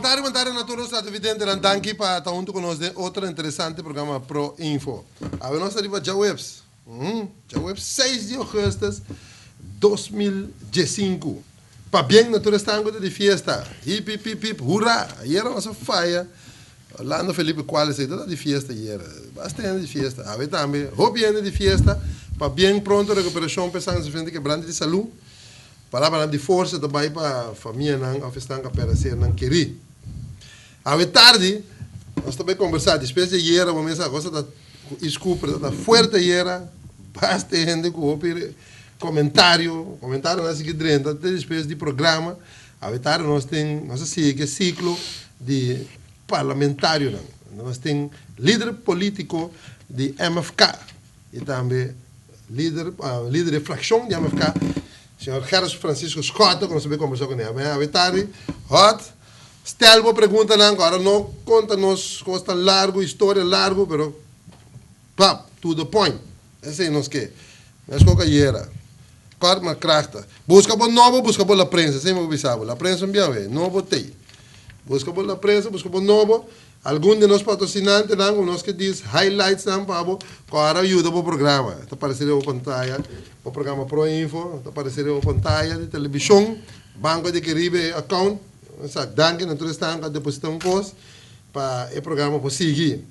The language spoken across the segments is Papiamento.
Bon tardi, bon tardi na tur nos televidentenan. Danki pa ta huntu ku nos den otro interesante programa Pro Info. Awe nos ta riba djaweps, djaweps seis di augustus 2015. Pabien na tur esnan ku ta di fiesta. Hip hip hip hip hurra! Ayera nos a faya. Orlando Felipe Cuales ei ta di fiesta ayera. Basta hende di fiesta. Awe tambe hopi hende di fiesta. Pabien pronto rekuperashon pa esnan sufriendo di kebrante di salú. Palabranan di forsa ta bai pa famianan òf esnan ku a pèrdè sernan kerí. Awe tardi nos ta bai kombersá despues di ayera bo mesa cosa ta ku Is Cooper ta ta fuerte ayera basta hende ku hopi komentario komentarionan a sigui drenta te despues di programa awe tardi nos tin nos a sigui ku e siklo di parlamentarionan nos tin lider politiko di MFK. I tambe lider lider di frakshon di MFK, señor Gerrit Francisco Schotte, ku nos a bin kombersá kuné. Awe tardi, Hot, stel bo preguntanan, ku ora no konta nos kos tan largu, historia largu, pero pap, to the point. Esei nos ke. Meskos ku ayera. Kort ma krachtig. Buska bo nobo, buska bo La Prensa. Esei mi por bisa bo. La Prensa un biawe. Nobo t'ei. Buska bo La Prensa, buska bo nobo. Algun di nos patrosinantenan ku nos ke dis highlightsnan pa bo ku ora yuda bo programa. Ta parese riba bo pantaya, bo programa Pro Info ta parese riba bo pantaya di telebishon, Banco di Caribe account. Sa danki na tur esnan ku a deposita un kos pa e programa por sigui.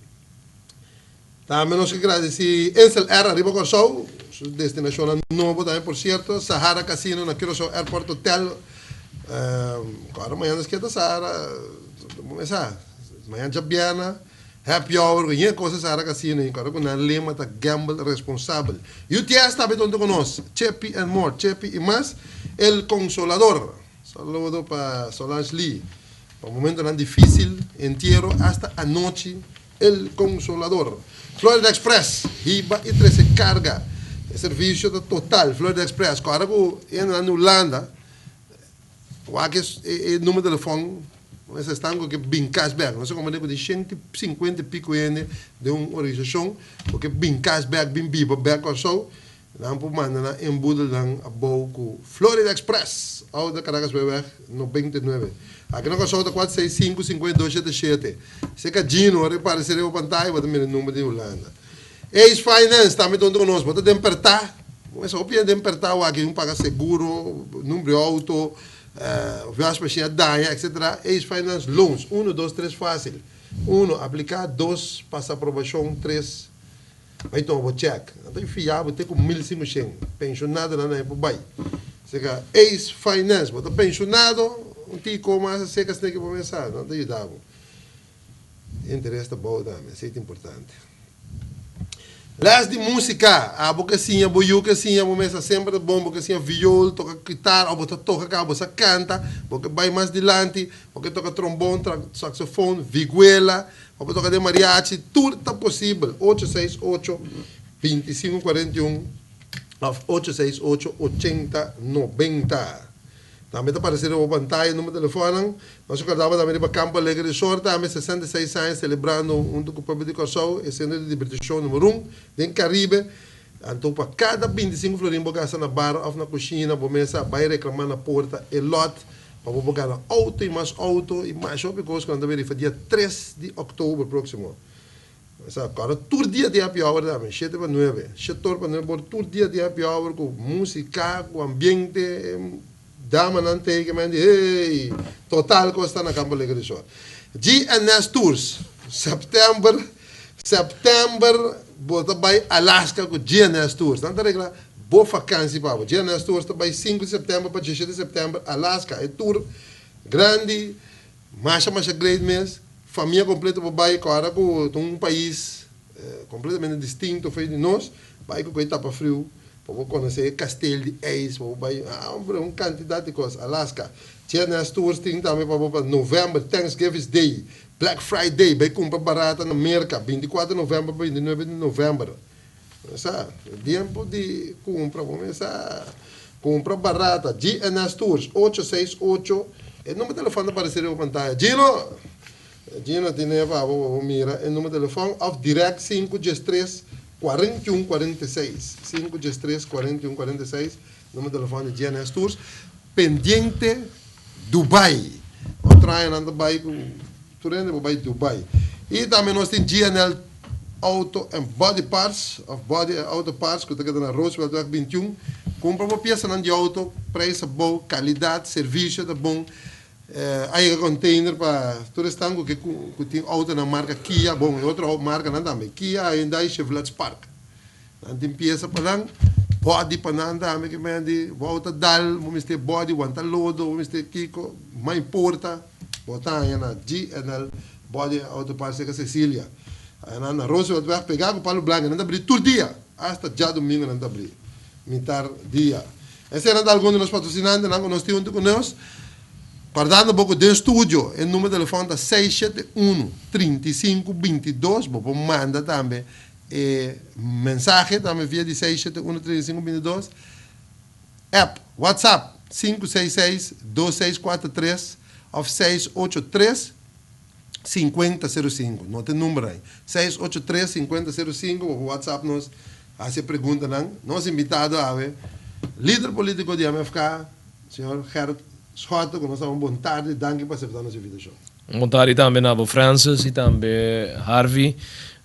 Tambe nos ke gradisi Insel Air ariba Kòrsou, su destinashonnan nobo tambe por sierto, Sahara Casino na Curaçao Airport Hotel. Ku ora mañana nos ke ta Sahara. Bo mesa, mañan djabièrnè, happy hour ku yen kos esaki ta asina i kòrda ku nan lema ta gamble responsabel. UTS ta habita huntu ku nos, Chepi and more, Chepi i mas, El Consolador. Saludo pa Solange Lee, pa momentonan difísil, entiero hasta anochi, El Consolador. Florida Express, hiba i trese karga. E servisio ta total, Florida Express. Kòrda ku hende nan di Hulanda. Wak e numero telefon mester estan ku ke bin kas bek. Nos a komprende ku tin 150 i piko hende den un organisashon ku ke bin kas bek, bin biba bek Kòrsou. Nan por manda nan enbudelnan abou ku Florida Express, Oude Caracasweg 99. Aki na Kòrsou ta 465 52 shete shete. Seka Gino ora e parese riba pantaya bo ta mira e number di Hulanda. Ace Finance tambe ta huntu ku nos. Bo ta den pertá. Bo mester hopi hende den pertá wak un paga seguro, number di outo, wasmachine a daña, etcetera. Ace Finance Loans, uno, dos, tres fácil. Uno, apliká, dos, pasa aprobashon, tres, bai tuma bo chèk. Nan ta fia bo te ku 1500. Penshonado nan por bai. Seka Ace Finance, bo ta penshonado, un tiko mas aserka esaki bo mester, nan ta yuda bo. Interes ta bou tambe, esei ta importante. Les di músika, abo ke siña, bo yu ke siña, bo mester semper ta bon, bo ke siña viol, toka kitar, òf bo ta toka kaba, bo sa kanta, bo ke bai mas dilanti, bo ke toka trombon, saksofon, viguela, òf bo toka den mariachi, tur ta posibel. 868 25 41 òf 868 80 90. Tambe ta parece riba bo pantaya number telefonnan. Nos a kordaba tambe riba Campo Alegre Resort tambe 66 aña celebrando hunto cu pueblo di Corsou e centro di diberticion number un den Caribe. Anto pa cada 25 florin bo gasta na bar of na cushina bo mesa bay reclama na porta e lot pa bo por gana auto y mas auto y masha hopi cos cu nan ta bay rifa dia 3 di october proximo. Sa kòrda tur dia tin happy hour tambe, shete pa nuebe, shete or pa nuebe por tur dia tin happy hour ku músika, ku ambiente, damanan tei ke men di hey, total kos ta na Campo Alegre Resort. GNS Tours, sèptèmber, sèptèmber bo ta bai Alaska ku GNS Tours, nan ta regla bo fakansi pa bo. GNS Tours ta bai sinku di sèptèmber pa diesshete di sèptèmber Alaska, e tour grandi, masha masha great mes. Famia completo por bay cu ora cu ta un pais completamente distinto for di nos, bay cu cu e tapa friu pa bo conoce e kastel di ijs, pa bo bay, ah hombre, un cantidad di cos. Alaska. GNS Tours tin tambe pa bo pa november, Thanksgiving Day, Black Friday, bay cumpra barata na Merca, 24 di november pa 29 di november. Sa, tiempo di cumpra, bo mester cumpra barata. GNS Tours, 868, e number telefon ta aparece riba pantaya. Gino! Gino tene pa bo pa bo mira e number telefon of direct 5 13 41 46. 5 13 41 46, number telefon di GNS Tours. Pendiente Dubai. Otro aña nan ta bai ku tur hende por bai Dubai. I tambe nos tin GNL Auto and Body Parts of Body and Auto Parts ku ta keda na Rooseveltweg 21. Kumpra bo piesanan di outo, preis abou, kalidat, servisio ta bon. A yega container pa tur esnan ku ke ku tin outonan marka Kia, bon e otro markanan tambe, Kia, Hyundai, Chevrolet Spark. Nan tin piesa pa nan, body pa nan tambe ke men di bo auto ta dal, bo mester body wanta lodo, bo mester kiko, mas importa bo ta haña na GNL Body and Auto Parts serka Cecilia. Nan na Rooseveltweg pegá ku Palo Blanco, nan ta abrí tur dia, asta djadumingu nan ta abrí, mitar dia. Esei nan ta algun di nos patrosinantenan ku nos tin huntu ku nos. Kòrdando bo ku den studio e numero telefòn ta 671 35 22, bo por manda tambe E mensahe tambe via di 671 35 22, app WhatsApp 566 2643 of 683 50 05. Nota e number ahí. 683 50 05, bo por WhatsApp nos, hasi e preguntanan. Nos invitado awe, lider politico di MFK, señor Gerrit Schotte, cu nos ta un bon tardi. Danki pa acepta nos invitacion. Un bon tardi tambe na bo Francis y tambe Harvey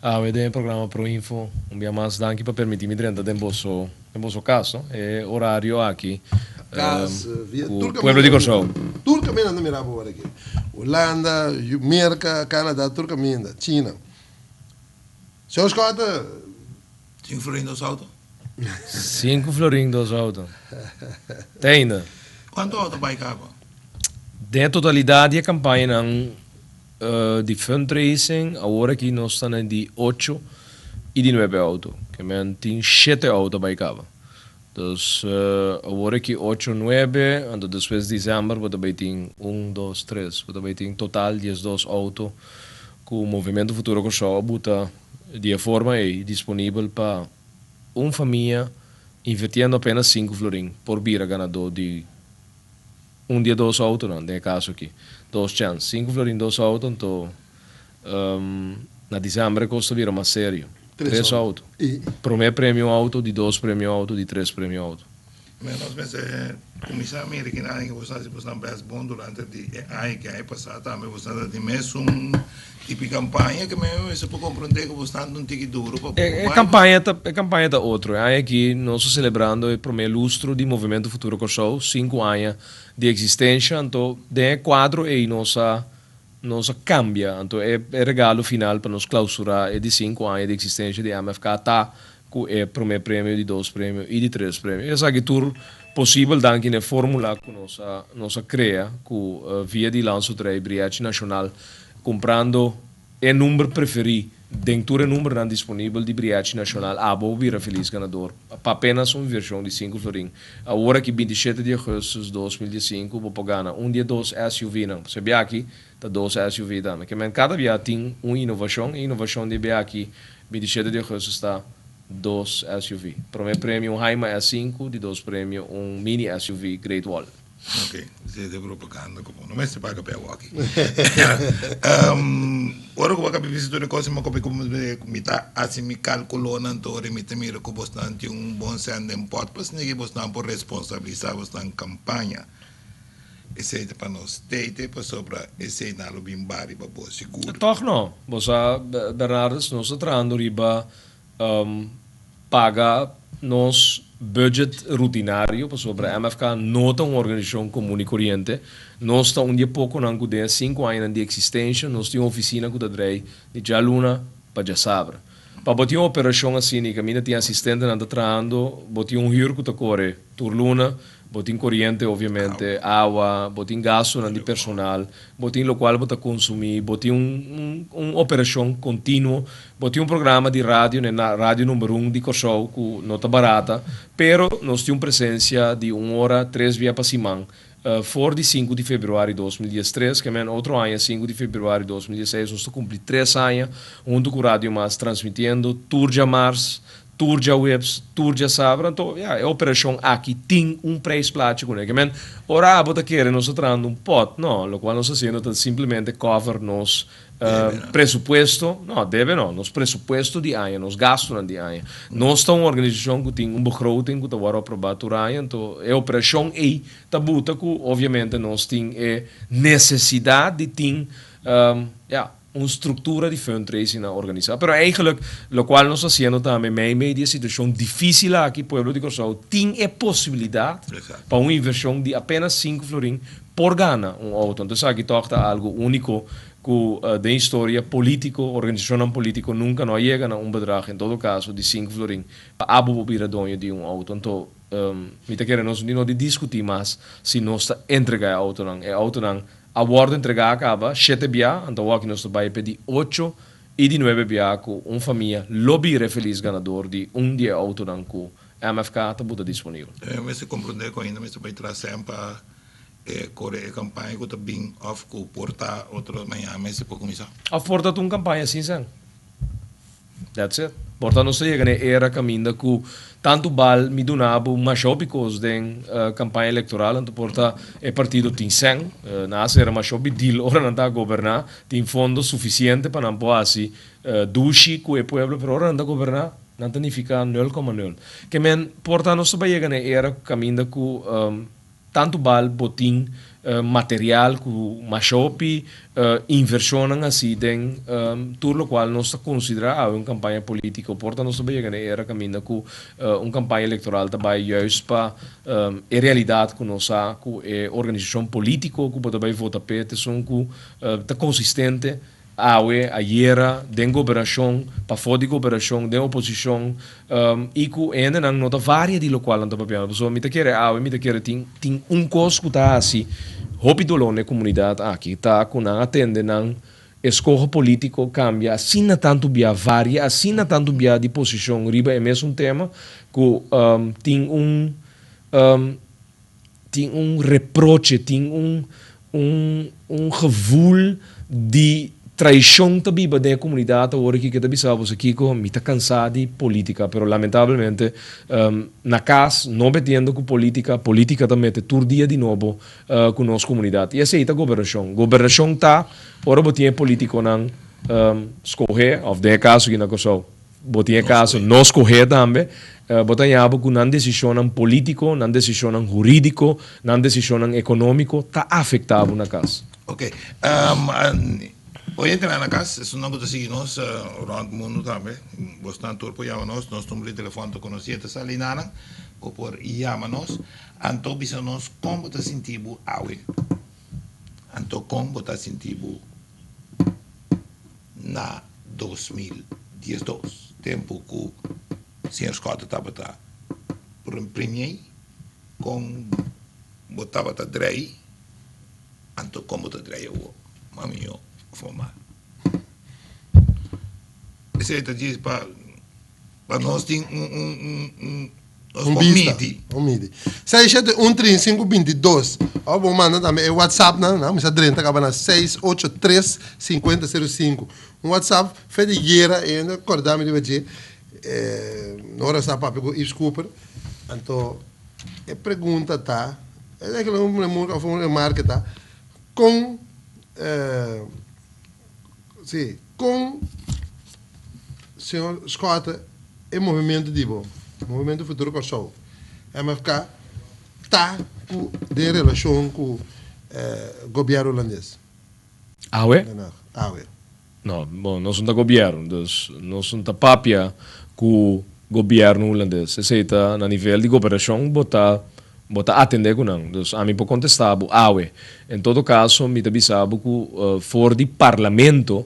awe den e programa Pro Info. Un bia mas danki pa permiti mi drenta den boso den boso cas no e horario aki Cas via cu tur pueblo di caminda Corsou. Tur caminda nan ta mira bo aki. Hulanda, Merca, Canada tur caminda, China. Señor Schotte. Sinku florin dos auto. Sinku florin dos auto. Te ainda. Kuantu auto bai kaba? Den e totalidat di e kampañanan di fundraising awor aki nos ta na di ocho i di nuebe auto. Ke men tin shete auto bai kaba. Dus awor aki ocho, nuebe, anto despues december bo ta bai tin un, dos, tres. Bo ta bai tin total diesdos auto ku Movimento Futuro Kòrsou a buta Di e forma ei disponibel pa un famia invirtiendo apenas sinku florin por bira ganadó di un di e dos outonan, den e kaso aki dos chèns, sinku florin dos outo, anto na disember e kos ta bira mas serio, tres outo, promé premio un outo, di dos premio un outo, di tres premio un outo. Nos mester kuminsá mira ki nan ku boso a hasi boso bes bon durante di e aña ki aña pasá tambe boso ta di mesun tipo di kampaña ke mi mester por komprondé ku boso ta un tiki duro pa E kampaña ta e kampaña ta otro. E aña aki nos ta selebrando e promé lustro di Movimento Futuro Kòrsou, sinku aña di eksistensha. Anto den e kuadro ei nos a nos a kambia. Anto e e regalo final pa nos klausurá e di sinku aña di eksistensha di MFK ta ku e promé premio, di dos premio i di tres premio. Esaki tur posibel danki na e formula ku nos a nos a krea ku via di Landsloterij Brièchi Nashonal kumprando e number preferí den tur e numbernan disponibel di Brièchi Nashonal abo bo bira felis ganador pa apenas un invershon di sinku florin. Awor aki 27 di augustus 2015 bo por gana un di e dos SUV-nan. Pasobra e biaha aki ta dos SUV tambe. Ke men kada biaha tin un inovashon. E inovashon di e biaha aki 27 di augustus ta dos SUV. Prome premio un Haima S5, di dos premio un mini SUV Great Wall. Ok, esei ta e propaganda ku bo no mester paga pa e awaki. Ora ku bo a kabi bisa tur e kos, mi a kopi ku mi ta hasi mi kalkulonan tur i mi ta mira ku bosnan tin un bon sèn den pòt pa asina ki bosnan por responsabilisá bosnan kampaña. Esei ta pa nos tete, pasobra eseinan lo bin bari pa bo sigur. Tòg no. Bo sa, Bernardus, nos ta trahando riba paga nos budget rutinario, pasobra MFK no ta un organisashon komun i koriente. Nos ta un di e pokonan ku den e sinku añanan di eksistensha nos tin un ofisina ku ta drei di djaluna pa djasabra. Pa bo tin un operashon asina i kaminda tin asistentenan ta trahando, bo tin un hür ku ta kore tur luna, Bo tin koriente obviamente, awa, bo tin gastunan di personal, bo tin lokual bo ta konsumí, bo tin un un operashon kontinuo, bo tin un programa di radio na e radio number un di Kòrsou ku no ta barata, pero nos tin un presensia di un ora tres bia pa siman for di sinku di februari 2013, ke men otro aña sinku di februari 2016 nos ta kumpli tres aña huntu ku Radio Mas transmitiendo tur djamars. Tur djaweps, tur djasabra, anto ya, e operashon aki tin un prijsplaatje kuné. Ke men, ora abo ta kere nos ta trahando un pòt, no, lokual nos ta hasiendo ta simplemente cover nos presupuesto, no, debe no, nos presupuesto di aña, nos gastunan di aña. Nos ta un organisashon ku tin un begroting ku ta wòrdu aprobá tur aña, anto e operashon ei ta buta ku obviamente nos tin e nesesidat di tin, ya, un struktura di fundraising nan organisá. Pero eigenlijk lokual nos ta hasiendo tambe meimei di e situashon difísil aki, pueblo di Kòrsou tin e posibilidat pa un invershon di apenas sinku florin por gana un outo. Anto esaki tòg ta algu úniko ku den historia polítiko, organisashonnan polítiko nunka no a yega na un bedrag en todo kaso di sinku florin pa abo por bira doño di un outo. Anto mi ta kere nos no tin no di diskutí mas si nos ta entregá e outonan. E outonan A wòrdu entregá a kaba shete bia, anto awor aki nos ta bai p'e di ocho i di nuebe bia ku un famia lo bira e felis ganador di un di e outonan ku MFK ta buta disponibel. E mester komprondé ku ainda mester bai tras sèn pa e kore e kampaña ku ta bin òf ku por ta otro mañana mester por kuminsá. Òf por ta un kampaña sin sèn. That's it. Por ta nos ta yega na e era kaminda ku tantu bal mi duna bo masha hopi kos den kampaña elektoral, anto por ta e partido tin sèn, nan a sera masha hopi deal ora nan ta goberná, tin fondo sufisiente pa nan por hasi dushi ku e pueblo, pero ora nan ta goberná nan ta nifiká nul koma nul. Ke men por ta nos ta bai yega na e era kaminda ku Tantu bal bo tin material ku masha hopi invershonnan hasi den tur lokual nos ta konsiderá awe un kampaña polítiko. Por ta nos ta bai yega na e era kaminda ku un kampaña elektoral ta bai juist pa e realidat ku nos sa ku e organisashon polítiko ku bo ta bai vota p'e ta esun ku ta konsistente Awe, ayera, den gobernacion, pafó di gobernacion, den oposicion, y cu hendenan no ta varia di locual nan ta papiando. Pasobra mi ta kere awe, mi ta kere tin, tin un cos cu ta haci hopi dolor na e comunidad aki, ta cu nan a tende nan escoho politico cambia asina tanto bia, varia asina tanto bia di posicion riba e mesun tema, cu tin un, tin un reproche, tin un Un un gevoel di traishon ta biba den e komunidat awor aki ke ta bisa bo kiko mi ta kansá di politika pero lamentablemente na kas no metiendo ku politika, politika ta mete tur dia di nobo ku nos komunidat i esei ta gobernashon. Gobernashon ta ora bo tin e politikonan skohe òf den e kaso aki na Kòrsou Bo tin e kaso no skohé tambe. Bo ta haña bo ku nan desishonnan polítiko, nan desishonnan hurídiko, nan desishonnan ekonómiko ta afektá bo na kas. Ok. Oyentenan na kas, esunnan ku ta sigui nos rònt mundu tambe, bosnan tur por yama nos. Nos number di telefòn ta konosí, e ta sali nanan. Bo por yama nos. Anto bisa nos kon bo ta sinti bo awe. Anto kon bo ta sinti bo Na 2012, tempu ku señor Schotte tabata premier, kon bo tabata drei, anto kon bo ta drei awor? Ma mihó òf ma mal? Esei ta djis pa nos tin un un un. Nos Un por bista, midi. un midi. Seis shete un trin sinku 22. Ora bo manda tambe e WhatsApp nan, nan mester drenta kaba na 683 50 05. Un WhatsApp fe di yera e hende a korda mi riba dje. Eh, no ora sa papia ku Yves Cooper. Anto e pregunta ta, e eigenlijk un remarke of un remarke ta, kon eh, si, kon Señor Schotte, e movimiento di bo, Movimiento Futuro Kòrsou, MFK, ta ku den relashon ku gobièrnu hulandes? Awe? Den Haag, awe. No, bon, nos no ta gobièrnu, dus nos no ta papia ku gobièrnu hulandes. Esei ta na nivel di gobernashon bo ta bo ta atendé ku nan. Dus ami por kontestá bo awe. En todo kaso mi ta bisa bo ku for di parlamento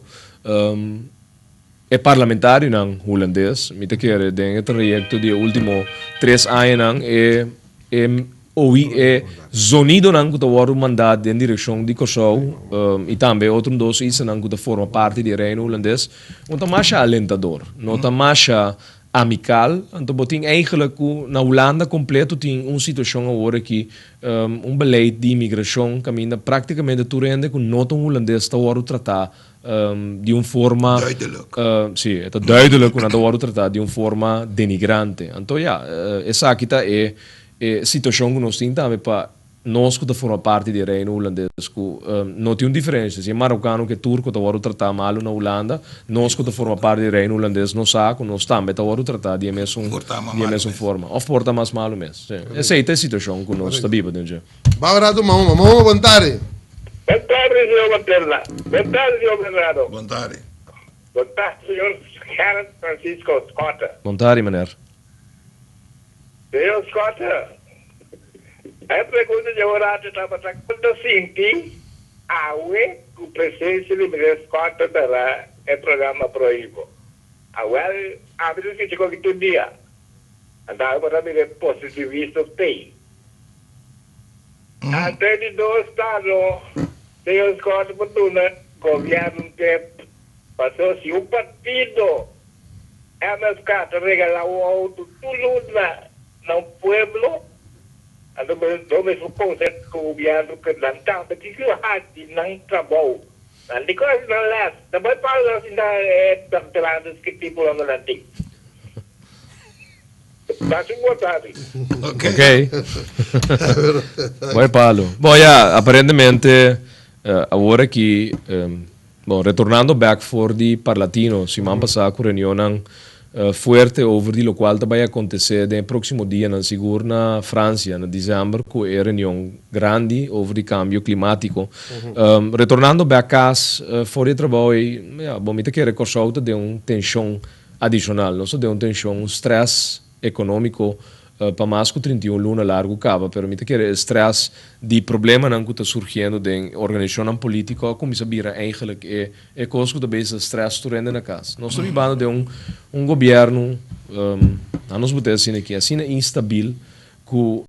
E parlamentarionan hulandes, mi ta kere den e trayecto di e ultimo tres añanan e e oí e zonidonan ku ta wòrdu mandá den direkshon di Kòrsou i tambe e otro dos islanan ku ta forma parti di e Reino Hulandes, no ta masha alentador, no ta masha amikal. Anto bo tin eigenlijk ku na Hulanda kompleto tin un situashon awor aki, un beleid di imigrashon kaminda praktikamente tur hende ku no ta un hulandes ta wòrdu tratá. di un forma Duidelijk. Sí, e ta duidelijk ku nan ta wòrdu tratá di un forma denigrante. Anto ya, esaki ta e e situashon ku nos tin tambe pa nos ku ta forma parti di e Reino Hulandes ku no tin un diferensia. Si e marokano ku e turko ta wòrdu tratá malu na Hulanda, nos ku ta forma parti di e Reino Hulandes nos sa ku nos tambe ta wòrdu tratá di e mesun di e mesun forma òf por ta mas malu mes. Sí, esei ta e situashon ku nos ta biba den dje. Bou rato Mahoma. Mahoma bon tardi. Bon tardi señor Materna. Bon tardi señor Bernardo. Bon tardi. Bon tardi señor Gerrit Francisco Schotte. Bon tardi meneer. Señor Schotte, e pregunta dje un rato tabata kon ta sinti awe ku presencia di meneer Schotte na e programa Prohibo. Awel, ami ta sinti koki tur dia. Anto awe bo ta mira e positivismo p'ei. Ante di dos tano, señor Scott por duna gobierno un tip, paso si un partido MFK ta regala un auto tur luna na un pueblo, anto lo mester conse cu gobierno cu nan tambe tin cu haci nan trabou. Nan tin cu haci nan les. Ta bay paga nan sinta e doctorados ki tipo lo nan tin. Pasa un bon tardi. Ok. Ok. Mooi palo. Bon ja, aparentemente awor aki, bon, retornando back for di Parlatino, siman pasá ku reunionnan fuerte over di lokual ta bai akontesé den e próksimo dianan, sigur na Fransia na desèmber ku e reunion grandi over di kambio klimátiko. Retornando back kas for di e trabou ei, ja, bon mi ta kere Kòrsou ta den un tenshon Adishonal, nos ta den un tenshon, un strès ekonómiko pa mas ku 31 luna largu kaba, pero mi ta kere e strès di problemanan ku ta surgiendo den organisashonnan polítiko a kuminsá bira eigenlik e e kos ku ta beza strès tur hende na kas. Nos ta bibando den un un gobièrnu, a nos bot'é asina aki, asina instabil ku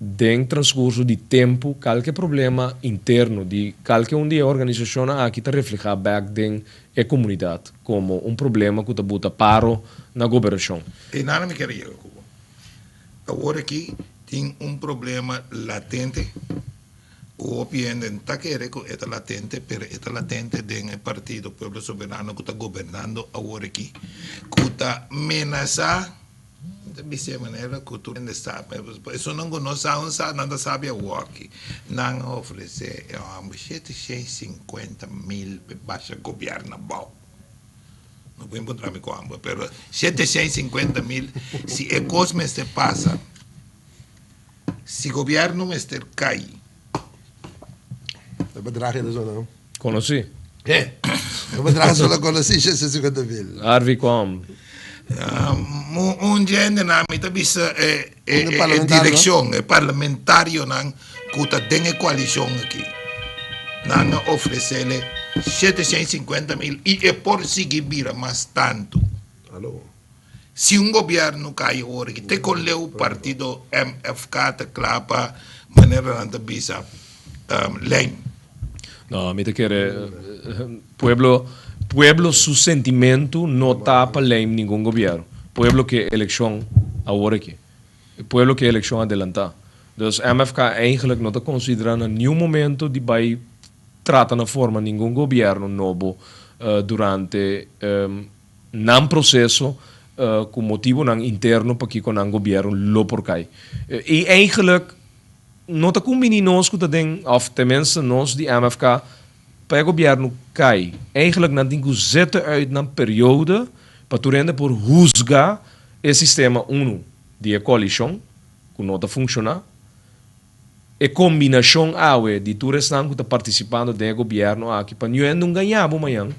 Den transcurso di tempu kalke problema interno di kalke un di e organisacionnan aki ta refleha bek den e comunidad como un problema cu ta buta paro na gobernacion. E nada mi kier a yega cu bo. Awor aki tin un problema latente cu hopi hende no ta kere cu e ta latente, pero e ta latente den e partido Pueblo Soberano cu ta gobernando awor aki, cu ta menasa. Mi ta bisa e manera ku tur hende sa, esunnan ku no sa un sa, nan ta sabi awoki. Nan a ofresé e hòmber shete shen sinkuenta mil pa e basha gobièrnu abou. No por enkontrá mi ku hòmber, pero shete shen sinkuenta mil, si e kos mester pasa, si gobièrnu mester kai. E bedrag ei ta sona. Konosí. E bedrag sona konosí, shete sinkuenta mil. Harvey kwam. Un djende nan mi ta bisa e e direkshon, e parlamentarionan ku ta den e koalishon aki. Nan a ofresele 750 mil i e por sigui bira mas tantu. Si un gobièrnu kai awor aki te kon leu partido MFK ta kla pa manera nan ta bisa lei. No, mi ta kere pueblo pueblo su sentimentu no ta pa lei ningun gobièrnu. Pueblo ke elekshon awor aki. Pueblo ke elekshon adelantá. Dus MFK eigenlijk no ta konsiderá na niun momento di bai trata na forma ningun gobièrnu nobo durante nan proceso cu motibonan interno pakico nan gobierno lo por cay. Y eigenlijk no ta cumbini nos cu ta den, of tenminste nos di MFK, pa e gobierno cay. Eigenlijk nan tin cu zette uit nan periode pa tur hende por huzga e sistema uno di e coalicion cu no ta funciona. E kombinashon awe di tur esnan ku ta partisipando den e gobièrnu aki pa niun hende un gañá bo mañan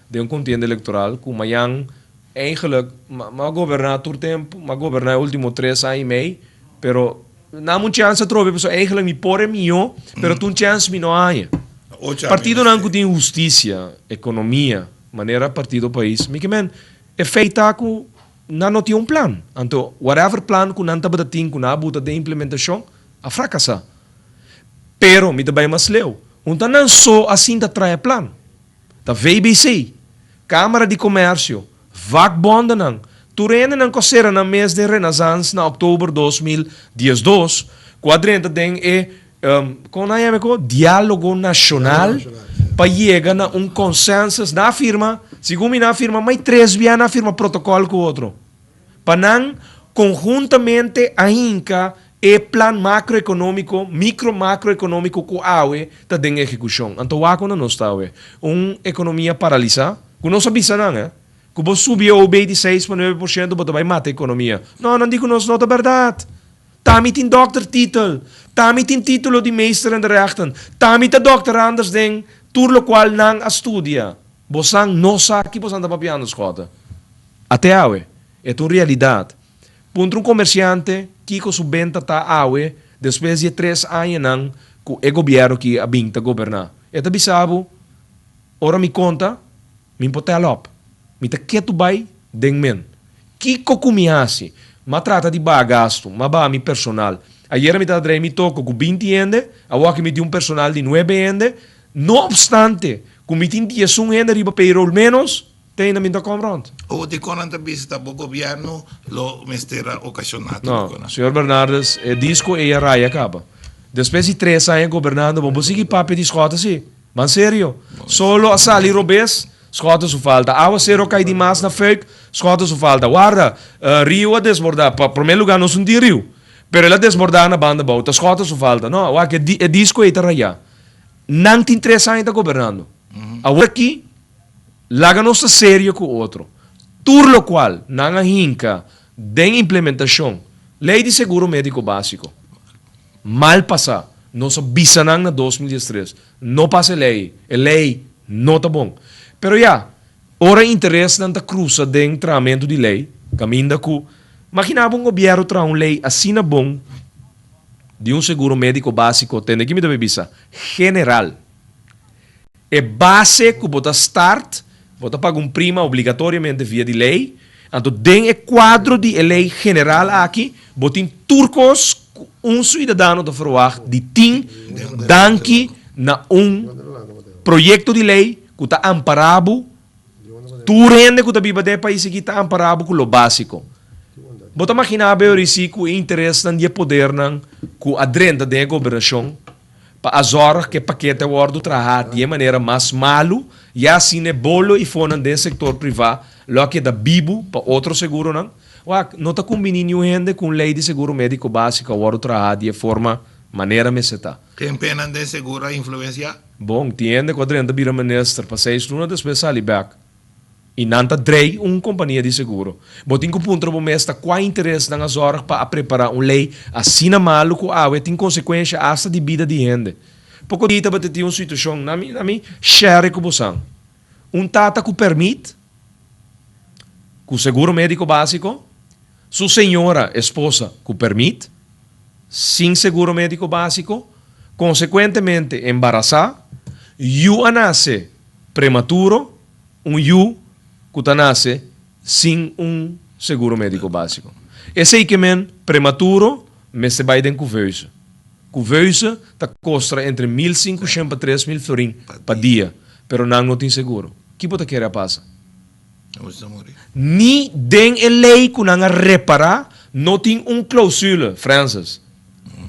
den un kontienda elektoral ku mañan eigenlijk m'a goberná tur tempu, m'a goberná e último tres aña i mei, pero nan un chèns atrobe pasobra eigenlijk mi por e mihó pero tur un chèns mi no a haña. Partidonan ku tin hustisia, ekonomia, manera Partido Pais, mi ke men e feit ta ku Nan no tin un plan. Anto, whatever plan ku nan tabata tin ku nan a buta den implementashon, a frakasá. Pero, mi ta bai mas leu. Un ta nan so a sinta traha e plan. Ta VBC, Kámara di Komèrsio, vakbondennan, tur hendenan ku a sera nan mes den Renaissance na òktober 2012, ku a drenta den e, kon nan yama e ko? Diálogo Nashonal. Pa yega na un consensus, nan a firma, segun mi nan a firma mai tres bia nan a firma protocol cu otro. Pa nan conhuntamente a hinca e plan macroeconomico, micro macroeconomico cu awe ta den ehecucion. Anto wak unda nos ta awe. Un economia paralisa, cu nos a bisa nan, eh. Cu bo subi e OB di seis pa nuebe por ciento bo ta bay mata economia. No, nan di cu nos no ta berdad. Tami tin dokter titel. Tami tin titulo di meester in de rechten. Tami ta dokteranders den tur locual nan a studia. Bosan no sa ki bosan ta papiando, Schotte. Ate awe, e ta un realidad. Puntra un comerciante kico su benta ta awe despues di e tres añanan cu e gobierno aki a bin ta goberna. E ta bisa bo, ora mi conta, Mi por tel op. Mi ta ketu bai den men. Kiko ku mi hasi? M'a trata di baha gastu. M'a baha mi personal. Ayera mi ta drei mi toko ku binti hende, awor aki mi tin un personal di nuebe hende. No opstante ku mi tin diesun hende riba payroll ménos, te ainda mi no ta kom rònt. O dikon nan ta bisa ta bo gobièrnu lo mester a okashoná tur No, e konan? señor Bernardes, e disko ei a raya kaba. Despues di tres aña gobernando, bo por sigui papia di skòt asi? Ban serio. Solo a sali robes, Schotten su falta. Awa sero kai di mas na fuik, Schotten su falta. Warda, riu a desborda. Pa prome luga nos no tin riu. Pero el a desborda na banda bou. Ta Schotten su falta. No, wak e disco ei ta raya. Nan tin tres aña ta gobernando. Awor aki, laga nos ta serio ku otro. Tur lokual nan a hinka den implementashon Lei di Seguro Mediko Básiko. Mal pasá. Nos a bisa nan na 2013, no pasa e lei, e lei no ta bon. Pero ya, ora interesnan ta cruza den trahamentu di lei, caminda cu, magina bo un gobierno traha un lei asina bon di un seguro medico basico, tende ki mi ta bay bisa, general. E base cu bo ta start, bo ta paga un prima obligatoriamente via di ley, anto den e cuadro di e ley general aki, bo tin tur cos cu un ciudadano ta verwacht di tin danki na un proyecto di ley cu ta ampara bo, tur hende cu ta biba den e pais aki ta ampara bo cu lo basico. Bo ta magina bo Eurici cu e interesnan di e podernan cu a drenta den e gobernacion, Pa a zòrg ku e pakete a wòrdu trahá di e manera mas malu, ya asina e bolo i fonan den sektor privá lo a keda bibu pa otro seguronan. Wak, no ta kumbiní niun hende ku un lei di seguro médiko básiko a wòrdu trahá di e forma manera mester ta. Ken penan den seguro a influensiá? Bon, tin hende ku a drenta bira minister pa seis luna despues sali bèk. I nan ta drei un kompania di seguro. Bo tin ku puntra bo mes ta kua interes nan a zòrg pa a prepará un lei asina malu ku awe tin konsekuensha asta di bida di hende. Poko di tabata tin un situashon na mi na mi share ku bosan. Un tata ku pèrmit ku seguro médiko básiko, su señora, esposa, ku pèrmit sin seguro médiko básiko, konsekuentemente embarasá, yu a nase prematuro, un yu ku ta nase sin un seguro médiko básiko. Esei ke men prematuro mester bai den kuveuze. Kuveuze ta kostra entre 1500 pa 3000 florin pa dia, pero nan no tin seguro. Ki bo ta kere a pasa? Ni den e lei ku nan a repará no tin un klousule, Francis,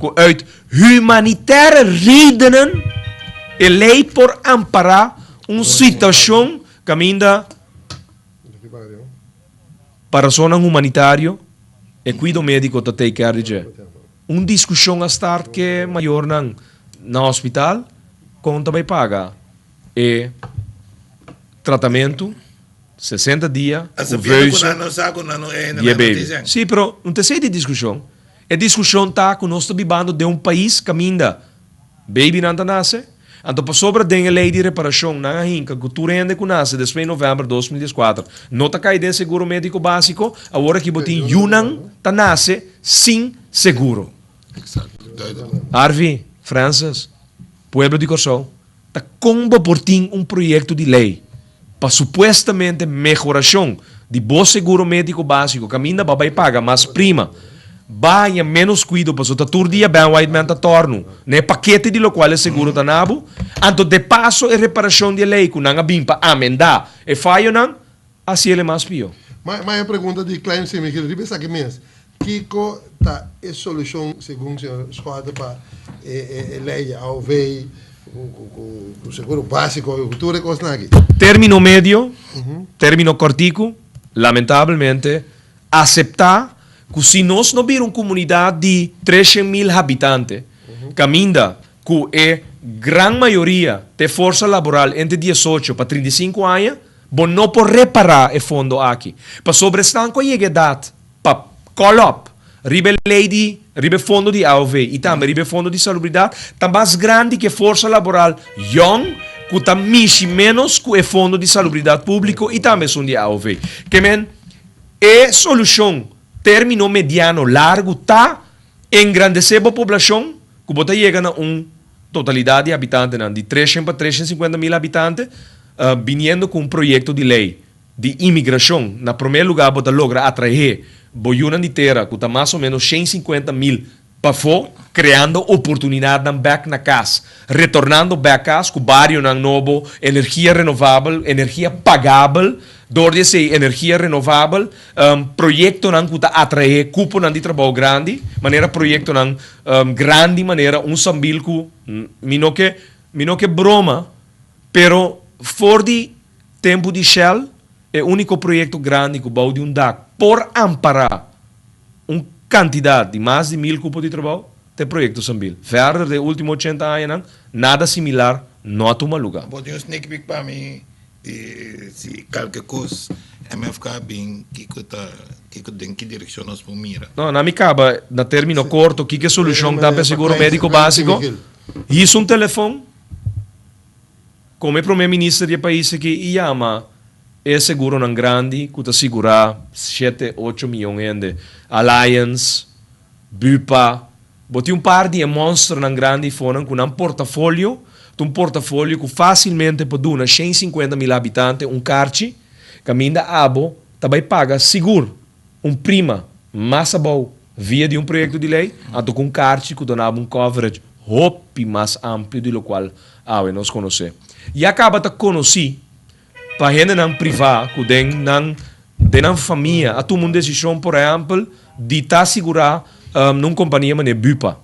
ku uit humanitaire redenen e lei por ampará un situashon kaminda pa rasonnan humanitario e kuido médiko ta take care di dje. Un diskushon a start ke mayornan na hospital kon ta bai paga e tratamentu 60 dia ku veuze di e baby. Sí, pero no ta esei di diskushon. E diskushon ta ku nos ta bibando den un pais kaminda babynan ta nase, anto pasobra den e lei di reparashon nan a hinka ku tur hende ku nase despues di novèmber 2014 no ta kai den seguro médiko básiko, awor aki bo tin yunan ta nase sin seguro. Harvey, Francis, pueblo di Kòrsou, ta kon bo por tin un proyekto di lei pa supuestamente mehorashon di bo seguro médiko básiko kaminda bo a bai paga mas prima, ba haña ménos kuido pasobra ta tur dia Ben Whiteman ta tòrnu na e pakete di lokual e seguro ta na bo, anto de paso e reparashon di e lei ku nan a bin pa amendá e fayonan hasi el e mas pió. Ma e pregunta di Klein Semigil riba esaki mes, Kiko ta e solushon segun señor Schotte pa e lei di AOV? Ku seguro básiko ku tur e kosnan aki. Término medio, término kòrtiku, lamentablemente aseptá ku si nos no bira un komunidat di 300.000 habitante, kaminda ku e gran mayoria ta e forsa laboral entre 18 pa 35 aña, bo no por repará e fondo aki. Pasobra esnan ku a yega edat pa call up riba e ley di riba e fondo di aov y tambe riba e fondo di salubridad ta mas grandi cu e forsa laboral yong cu ta mishi menos cu e fondo di salubridad publico y tambe esun di aov. Ke men e solucion termino mediano largo ta engrandece bo poblacion cu bo ta yega na un totalidad di habitantenan di 300 pa 350 mil habitante biniendo cu un proyecto di ley di imigrashon, na promé lugá bo ta logra atraé bo yunan di tera ku ta mas o ménos 150 mil pafó, kreando oportunidatnan bèk na kas, retornando bèk kas ku barionan nobo, energia renovabel, energia pagabel, dor di esei energia renovabel, proyektonan ku ta atraé kuponan di trabou grandi, manera proyektonan grandi manera un sambil ku mi no ke mi no ke broma, pero for di Tempu di Shell, e úniko proyekto grandi ku bou di un dak por ampará un kantidat di mas di mil kupo di trabou, ta e proyekto Sambil. Verder den e último ochenta añanan, nada similar no a tuma lugá. Bo tin un sneak peek pa mi di si kalke kos MFK bin kiko ta kiko den ki direkshon nos por mira? No, na mi kaba na término korto kiko e solushon ta pa e seguro médiko básiko. Hisa un telefon. Como e prome minister di e pais aki i yama e seguronan grandi cu ta sigura shete ocho miyon hende, Allianz, Bupa, bo tin un par di e monsternan grandi afonan cu nan portafolio ta un portafolio cu facilmente por duna 150 mil habitante un karchi caminda abo ta bay paga sigur un prima mas abou via di un proyecto di ley anto cu un karchi cu ta duna bo un coverage hopi mas amplio di locual Awe nos konosé. Ya kaba ta konosí pa hendenan privá ku den nan den nan famia a tuma un desishon por ehèmpel di ta sigurá na un kompania manera Bupa.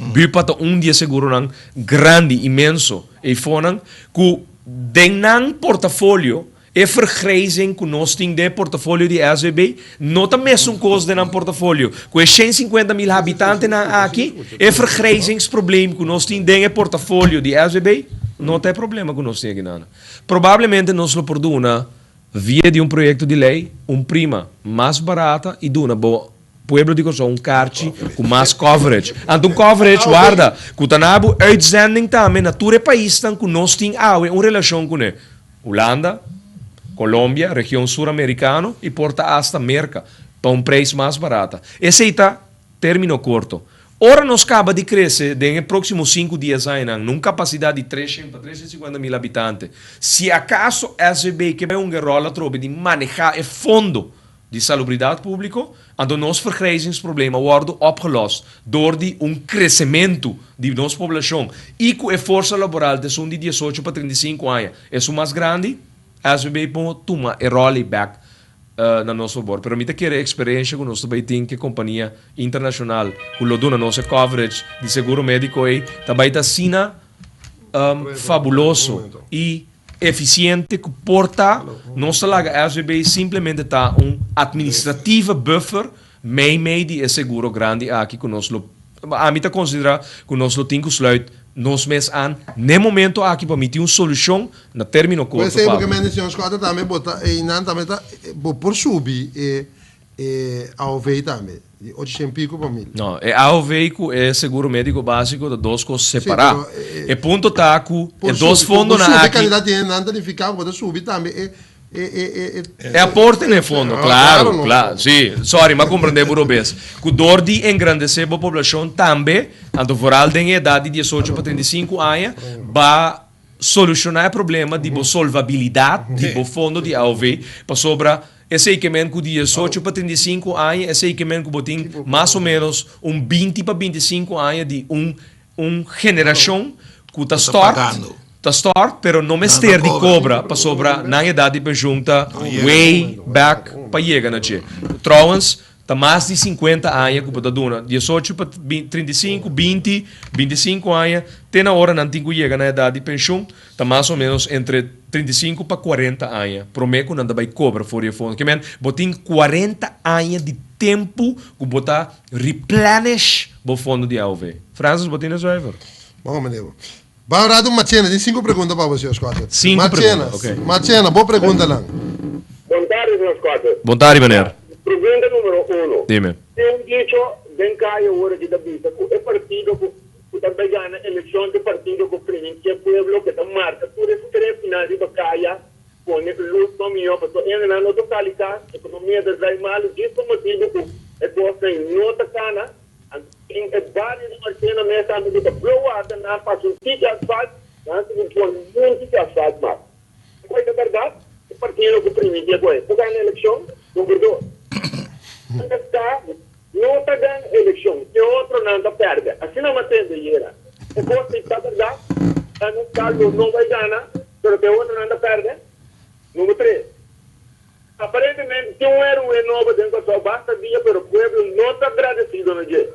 Bupa ta un di e seguronan grandi, inmenso eifonan ku den nan portafolio E vergrijzing ku nos tin den e portafolio di SVB no ta mesun kos den nan portafolio. Ku e 150 mil habitantenan aki, e vergrijzingsprobleem ku nos tin den e portafolio di SVB no ta e problema ku nos tin aki nan. Probablemente nos lo por duna via di un proyekto di lei un prima mas barata i duna bo pueblo di Kòrsou un karchi ku mas coverage. Anto un coverage, warda, ku ta na bo uitzending tambe na tur e paisnan ku nos tin awe un relashon kuné. Hulanda, Colombia, region sur americano y por ta hasta Merca pa un prijs mas barata. Esey ta termino corto. Ora nos caba di crece den e proximo sinku dies añanan na un capacidad di 300 pa 350 mil habitante, si acaso SVB ke bay hunga e rol atrobe di maneha e fondo di salubridad publico, anto nos vergrijzingsprobleem a wordo opgelost door di un crecemento di nos poblacion y cu e forsa laboral ta esun di 18 pa 35 aña esun mas grandi, SVB por tuma e rol ey bek na nos fabor. Pero mi ta kere e experiencia cu nos ta bay tin cu e compania internacional cu lo duna nos e coverage di seguro medico ey ta bay ta asina fabuloso y Eficiente cu por ta, nos ta laga SVB simplemente ta un administrative buffer mei mei di e seguro grandi aki cu nos lo, ami ta considera cu nos lo tin cu sluit nos mes aan n'e momento aki pa mi tin un solucion na termino Puede corto ser pa. porque men señor Schotte tambe bo ta einan tambe ta bo por subi e E AOV tambe, di 800 pico pa mil. No, e AOV cu e seguro medico basico ta dos cos separa. Sí, pero E punto ta cu por e dos subi, por fondonan subi aki. cantidad di hendenan ta nifica cu bo ta subi tambe e e e e E aporte na e fondo, Ah, claro, claro, no. claro. Sí, sorry, m'a comprende bo robes. Cu door di engrandece bo poblacion tambe, anto vooral den e edad di 18 pa 35 aña, ba soluciona e problema di bo solvabilidad di bo fondo di AOV, pasobra Esei ke men ku 18 pa 35 aña, esei ke men ku bo tin mas o menos un 20 pa 25 aña di un un generashon ku ta stort, ta stort pero no mester di kobra pasobra nan edat di penshun ta way back pa yega na dje. Trouwens. Ta mas di 50 aña ku bo ta duna, 18 pa 35, 20, 25 aña, te na ora nan tin ku yega na edat di penshun, ta mas o menos entre 35 pa 40 aña promé ku nan ta bai kobra for di e fondo. Ke men, bo tin 40 aña di tempu ku bo ta replenish bo fondo di AOV. Francis, bo tin e zuiver? Bon, meneer. Ban rato Marchena tin sinku pregunta pa bo señor Schotte. Sinku Marchena, pregunta, ok. Marchena, bo preguntanan. Bon tardi señor Schotte. Bon tardi meneer. Pregunta numero uno. Dime. Tin un dicho den kaya ora ki ta bisa ku e partido ku ku ta bai gana elekshon ta e partido ku priminti e pueblo ku ta marka tur e strepinan riba kaya pone lus pa mihó pasobra hendenan no ta sali kas, ekonomia ta drai malu djis pa motibu ku e kosnan no ta kana. Anto tin e bario di Marchena mes tambe ku ta blo warda nan pasa un tiki asfalt, nan sigui pone un tiki asfalt mas. Koi ta bèrdat? E partido ku primiti a kohe por gana elekshon? Number dos, MFK no ta gana elekshon, e otronan ta pèrdè. Asina mi a tende ayera. E kos ei ta bèrdat? MFK lo no bai gana, pero ku e otronan ta pèrdè? Number tres. Aparentemente tin un héroe nobo den Kòrsou basta dia pero pueblo no ta agradesido na dje.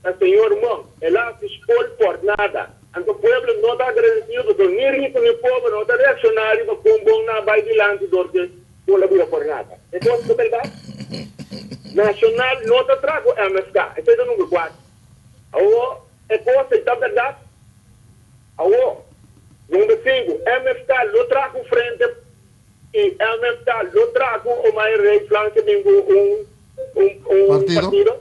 Ta señor Monk, el a hasi skol por nada. Anto pueblo no ta agradesido pasobra ni riku ni pober no ta reakshoná riba kon bon nan a bai dilanti dor ke skol a bira por nada. E kos ta bèrdat? Nashonal no ta traha ku MFK. Esei ta number kuater. Awor e kos ei ta bèrdat? Awor, number sinku, MFK lo traha ku Frente. I MFK lo traha ku Omair Rey Flanke bin ku un un un Partido? partido?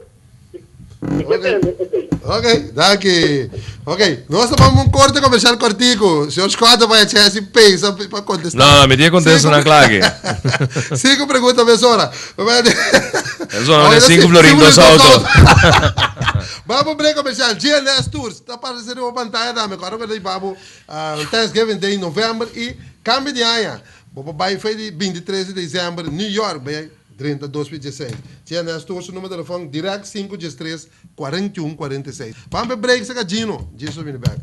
Mi ke Ok. tende esei. Ok, danki. Ok, nos ta pon un korte komersial kortiku. Señor Scott ta bai chance i pensa pa kontestá. No, no, mi tin e kontesta Sinku nan kla aki. Sinku pregunta mesora. Mesora, mane sinku florin dos auto. Babo break komersial. GLS Tours ta aparesé riba pantaya tambe. Kòrda ku ta di babo Thanksgiving Day november y cambio di aña. Bo por bay fe di 23 di december New York bay drenta 2016. TNS tur su numero telefon direct 5 13 41 46. Ban pe break saca Gino. Gino bini back.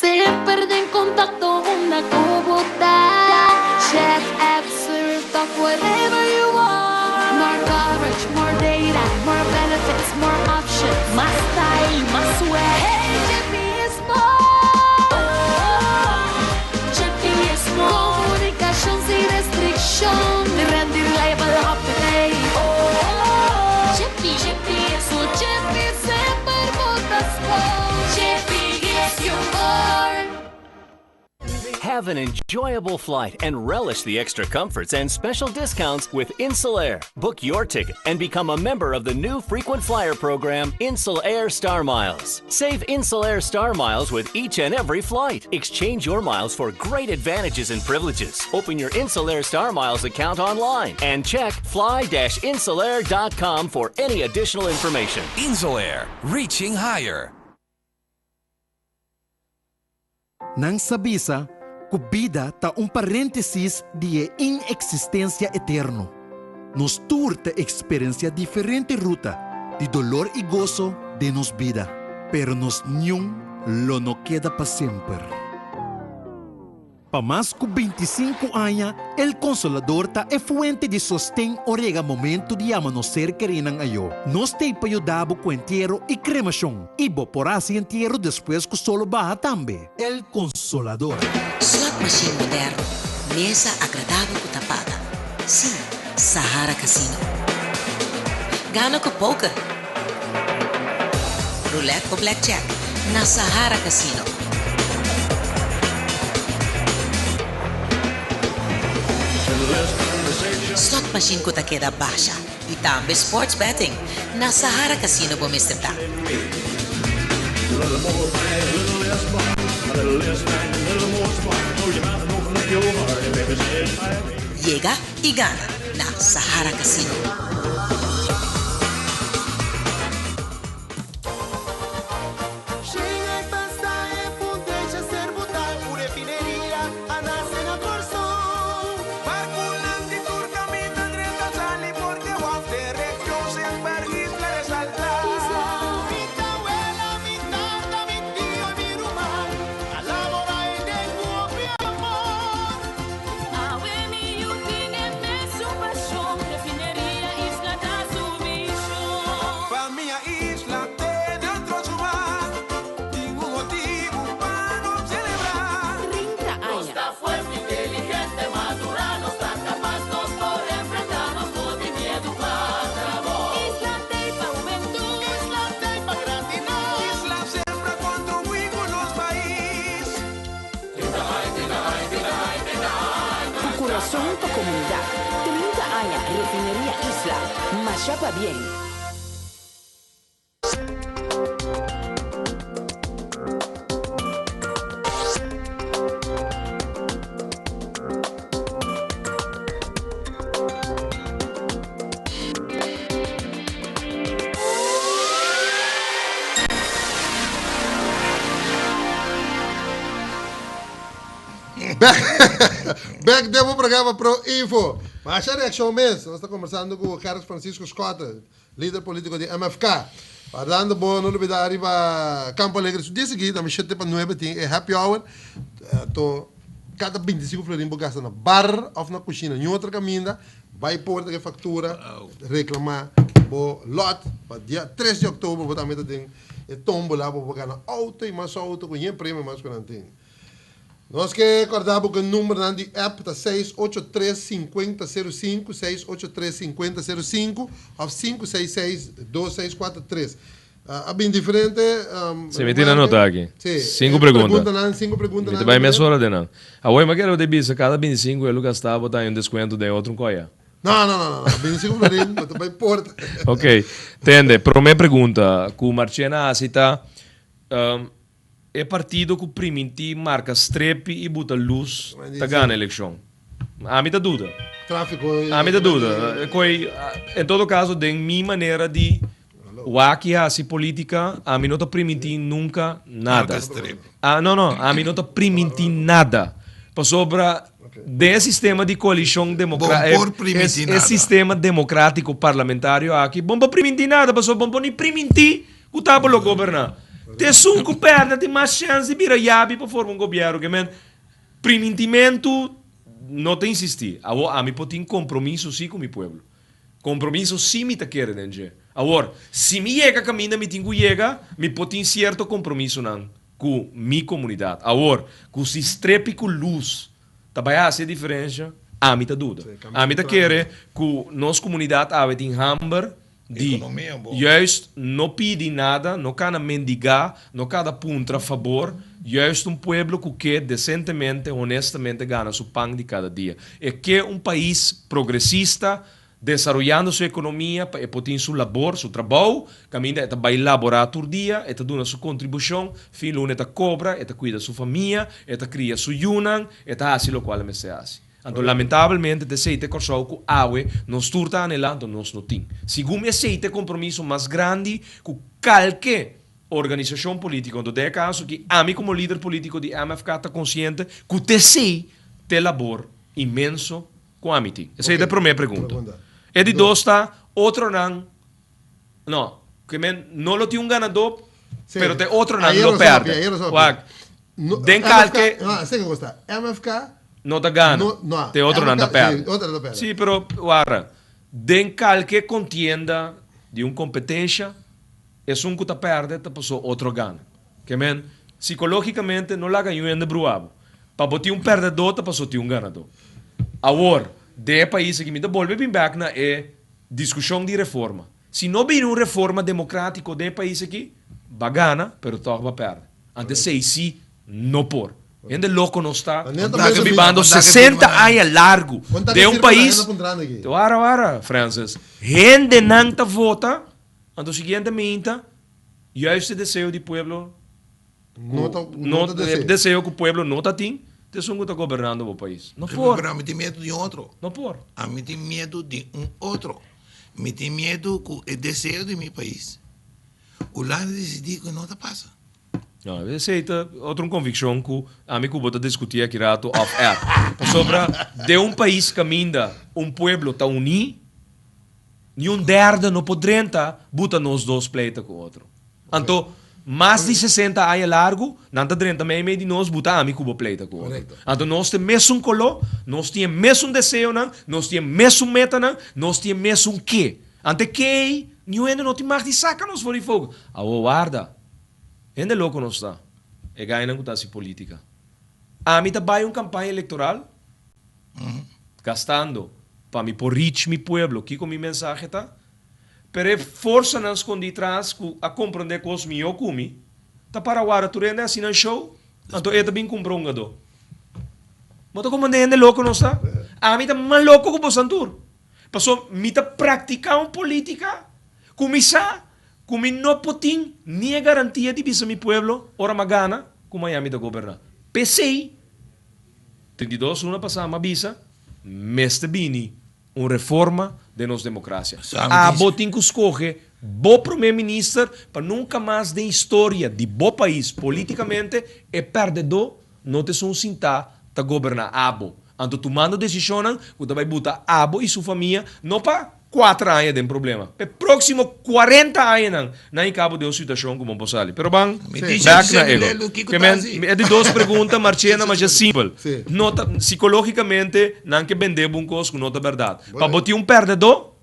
Semper den contacto unda cu bo ta. Chat, app, surf, talk, whatever you want. More coverage, more data, more benefits, more options. Mas style, mas swag. Hey, Jiffy is more. Jiffy is more. Comunicacion sin restriccion. Rent reliable, up to date. Jiffy, Jiffy is more. Jiffy semper bo ta score. Jiffy gives you more. Have an enjoyable flight and relish the extra comforts and special discounts with Insulair. Book your ticket and become a member of the new frequent flyer program, Insulair Star Miles. Save Insulair Star Miles with each and every flight. Exchange your miles for great advantages and privileges. Open your Insulair Star Miles account online and check fly-insulair.com for any additional information. Insulair, reaching higher. Nan sa bisa ku bida ta un paréntesis di e ineksistensia eterno. Nos tur ta eksperensiá diferente ruta di dolor i goso den nos bida, pero nos niun lo no keda pa semper. Pa mas ku 25 aña, El Consolador ta e fuente di sosten ora yega momento di yama nos ser kerinan ayó. Nos t'ei pa yuda bo ku entiero i kremashon, i bo por hasi entiero despues ku solo baha tambe. El Consolador. Slot machine moderno, mesa agradabel ku ta paga. Sí, Sahara Casino. Gana ku poker, roulette o blackjack na Sahara Casino. Slot machine ku ta keda basha i tambe sports betting na Sahara Casino bo mester ta. Yega i gana na Sahara Casino. Kurason pa komunidat, 30 aña Refineria Isla, masha pabien! Bek den bo programa Pro Info. Masha reaccion mes. Nos ta conversando cu Gerrit Francisco Schotte, lider politico di MFK. Parlando bo no lubida ariba Campo Alegre su dia sigui, dame shete pa nuebe tin e happy hour. To cada 25 florin bo gasta na bar of na cushina, ni otro caminda. Bai porta ku e faktura, reklamá bo lòt pa dia tres di òktober bo tambe ta den e tómbola bo por gana outo i mas outo ku yen premio mas ku nan tin. Nos ke kòrda bo ku e numbernan di app ta 683 50 05, 683 50 05 òf 566 2643. A bin diferente Si, mi tin anotá aki. Sí. Sinku pregunta. Preguntanan, sinku preguntanan. Mi ta bai mesora den nan. Awor mi a kere bo ta bisa kada bintisinku e lo gastá bo ta haña un deskuento den otro un koya. No, no, no, no, no. Bintisinku florin bo ta bai porta. Ok. Tende, promé pregunta ku Marchena a hasi ta, e partido ku primintí marka strepi i buta lus ta gana elekshon? Ami ta duda. Tráfiko. Ami ta duda. Koi, en todo kaso den mi manera di Wak i hasi politica, ami no ta primintí nunca nada. Ah, no, no, ami no ta primintí nada. Pasobra den e sistema di coalicion democra-, Bon por primintí e nada. sistema democratico parlamentario aki, bon por primintí nada, pasobra bon por ni primintí cu ta bo lo goberná. Ta esun cu perde tin mas chance di bira yabi pa forma un gobierno. Ke men, primintimentu no ta insistí. Awor, ami por tin compromiso sí cu mi pueblo. Compromiso sí mi ta kere den dje. Awor, si mi yega caminda mi tin cu yega, mi por tin cierto compromisonan cu mi comunidad. Awor, cu si strepi cu luz ta bay haci e diferencia, ami ta duda. Ami ta kere cu nos comunidad awe tin hamber di juist no pidi nada, no cana mendiga, no cada puntra fabor, juist un pueblo cu ke decentemente, honestamente gana su pan di cada dia. E ke un pais progresista, desaroyando su ekonomia pa e por tin su labor, su trabou, kaminda e ta bai laborá tur dia, e ta duna su kontribushon, fin luna e ta kobra, e ta kuida su famia, e ta kria su yunan, e ta hasi lokual e mester hasi. Anto lamentabelmente ta esei ta e Kòrsou ku awe nos tur ta anhelá, anto nos no tin. Segun mi esei ta e kompromiso mas grandi ku kalke organisashon polítiko. Anto den e kaso aki ami komo lider polítiko di MFK ta konsiente ku ta esei ta e labor inmenso ku ami tin. Esei ta e promé pregunta. E di dos ta, otronan, no, ke men no lo tin un ganadó, pero ta e otronan lo pèrdè. Wak, den kalke. No ta gana, ta e otronan ta pèrdè. Sí, pero wara, den kalke kontienda di un kompetensha, esun ku ta pèrdè ta pasó otro gana. Ke men, sikológikamente no laga niun hende brua bo. Pa bo tin un pèrdèdó ta paso tin un ganadó. Awor, den e pais aki mi ta bolbe bin bèk na e diskushon di reforma. Si no bini un reforma demokrátiko den e pais aki, ba gana, pero tòg ba pèrdè. Ante esei sí no por. Hende loko nos ta. Nos ta bibando 60 aña largu den un pais. Wara, wara, Francis. Hendenan ta vota, anto siguiente minta. Juist e deseo di pueblo No ta, no ta deseo. E deseo ku pueblo no ta tin, ta esun ku ta gobernando bo pais. No por. Pero ami tin miedu di un otro. No por. Ami tin miedu di un otro. Mi tin miedu ku e deseo di mi pais. Hulanda disidí ku no ta pasa. No, esei ta otro un konvikshon ku ami ku bo ta diskutí aki rato off air. Pasobra den un pais kaminda un pueblo ta uní, Ni un derde no por drenta buta nos dos pleita ku otro. Anto, mas di sesenta aña largu, nan ta drenta meimei di nos buta ami ku bo pleita ku otro. Anto nos ta e mesun koló, nos tin e mesun deseonan, nos tin e mesun metanan, nos tin e mesun ke. Anto e ke ei, niun hende no tin mag di saka nos for di fogo. Awor warda, hende loko nos ta, e gainan ku ta hasi politika. Ami ta bai un kampaña elektoral, Gastando pa mi por reach mi pueblo, kiko mi mensahe ta? Pero e forsanan skondí tras ku a komprondé kos mihó ku mi, ta para wara tur hende hasi nan show, anto e ta bin kumpra un gadó. Bo ta komprondé hende loko nos ta? Ami ta mas loko ku bosan tur. Paso mi ta praktiká un polítika ku mi sa ku mi no por tin ni e garantia di bisa mi pueblo ora m'a gana ku maña mi ta goberná. P'esei, 32 luna pasá m'a bisa mester bini un reforma den nos demokrasia. Abo tin ku skohe bo prome minister pa nunka mas den historia di bo pais politikamente e pèrdedó no ta esun sintá ta goberná abo. Anto tumando desishonnan ku ta bai buta abo i su famia no pa kuater aña den problema, pa e próksimo kuarenta añanan nan i kabo den un situashon ku bo por sali. Pero ban bèk na ego. Ke men, e di dos pregunta, Marchena, masha simpel. No ta, sikológikamente nan ke bende bo un kos ku no ta bèrdat. Pa bo tin un pèrdedó,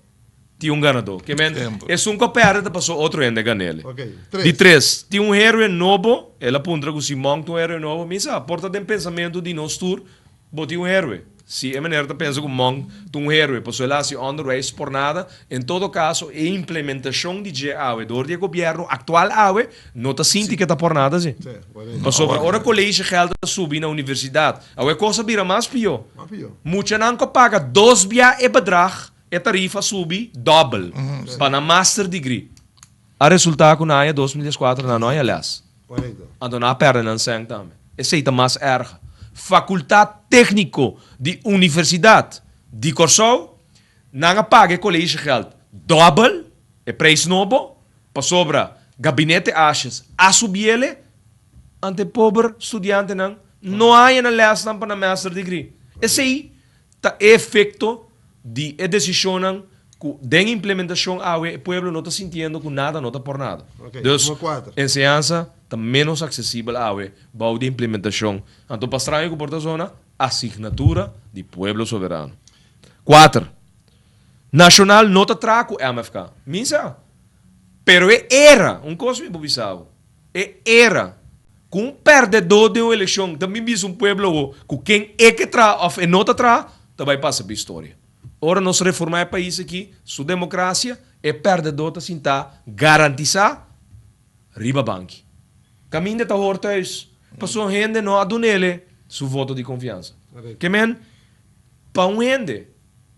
tin un ganadó. Ke men, esun ku a pèrdè ta pasó otro hende a gan'el. Di tres, tin un héroe nobo, el a puntra ku Simon ta un héroe nobo, mi sa, por ta den pensamentu di nos tur, Bo tin un héroe. Si e meneer ta pensa ku Monk ta un héroe pasobra el a hasi onderwijs por nada, en todo kaso e implementashon di dje awe dor di e gobièrnu aktual awe no ta sinti ke ta por nada si. Pasobra ora collegegeld a subi na universidat awe kos a bira mas pió. Muchanan ku a paga dos bia e bedrag, e tarifa a subi dòbel pa nan master degree. A resultá ku na aña 2014 nan no haña lès. Anto nan a pèrdè nan sèn tambe. Esei ta mas èrg. Fakultat Tékniko di Universidat di Kòrsou, nan a paga e kolegegeld dòbel, e preis nobo, pasobra Gabinete Asjes a subiele, anto e pober studiantenan no haña nan lèsnan pa nan master degree. Esei Ta e efecto di e decisionnan cu den implementacion awe e pueblo no ta sintiendo cu nada no ta por nada. Dus, enseñansa ta menos accesibel awe bou di implementacion. Anto pa straño cu por ta zona, asignatura di Pueblo Soberano. Cuater, Nacional no ta traha cu MFK. Mi sa. Pero e era, un cos mi por bisa bo, E era ku un pèrdedó den un elekshon ta bin bisa un pueblo awo ku ken e ke traha òf e no ta traha, ta bai pasa pa historia. Ora nos reformá e pais aki, su demokrasia, e pèrdedó ta sintá garantisá riba banki. Kaminda ta hor thuis, pasobra hende no a dun'ele su voto di konfiansa. Ke men, pa un hende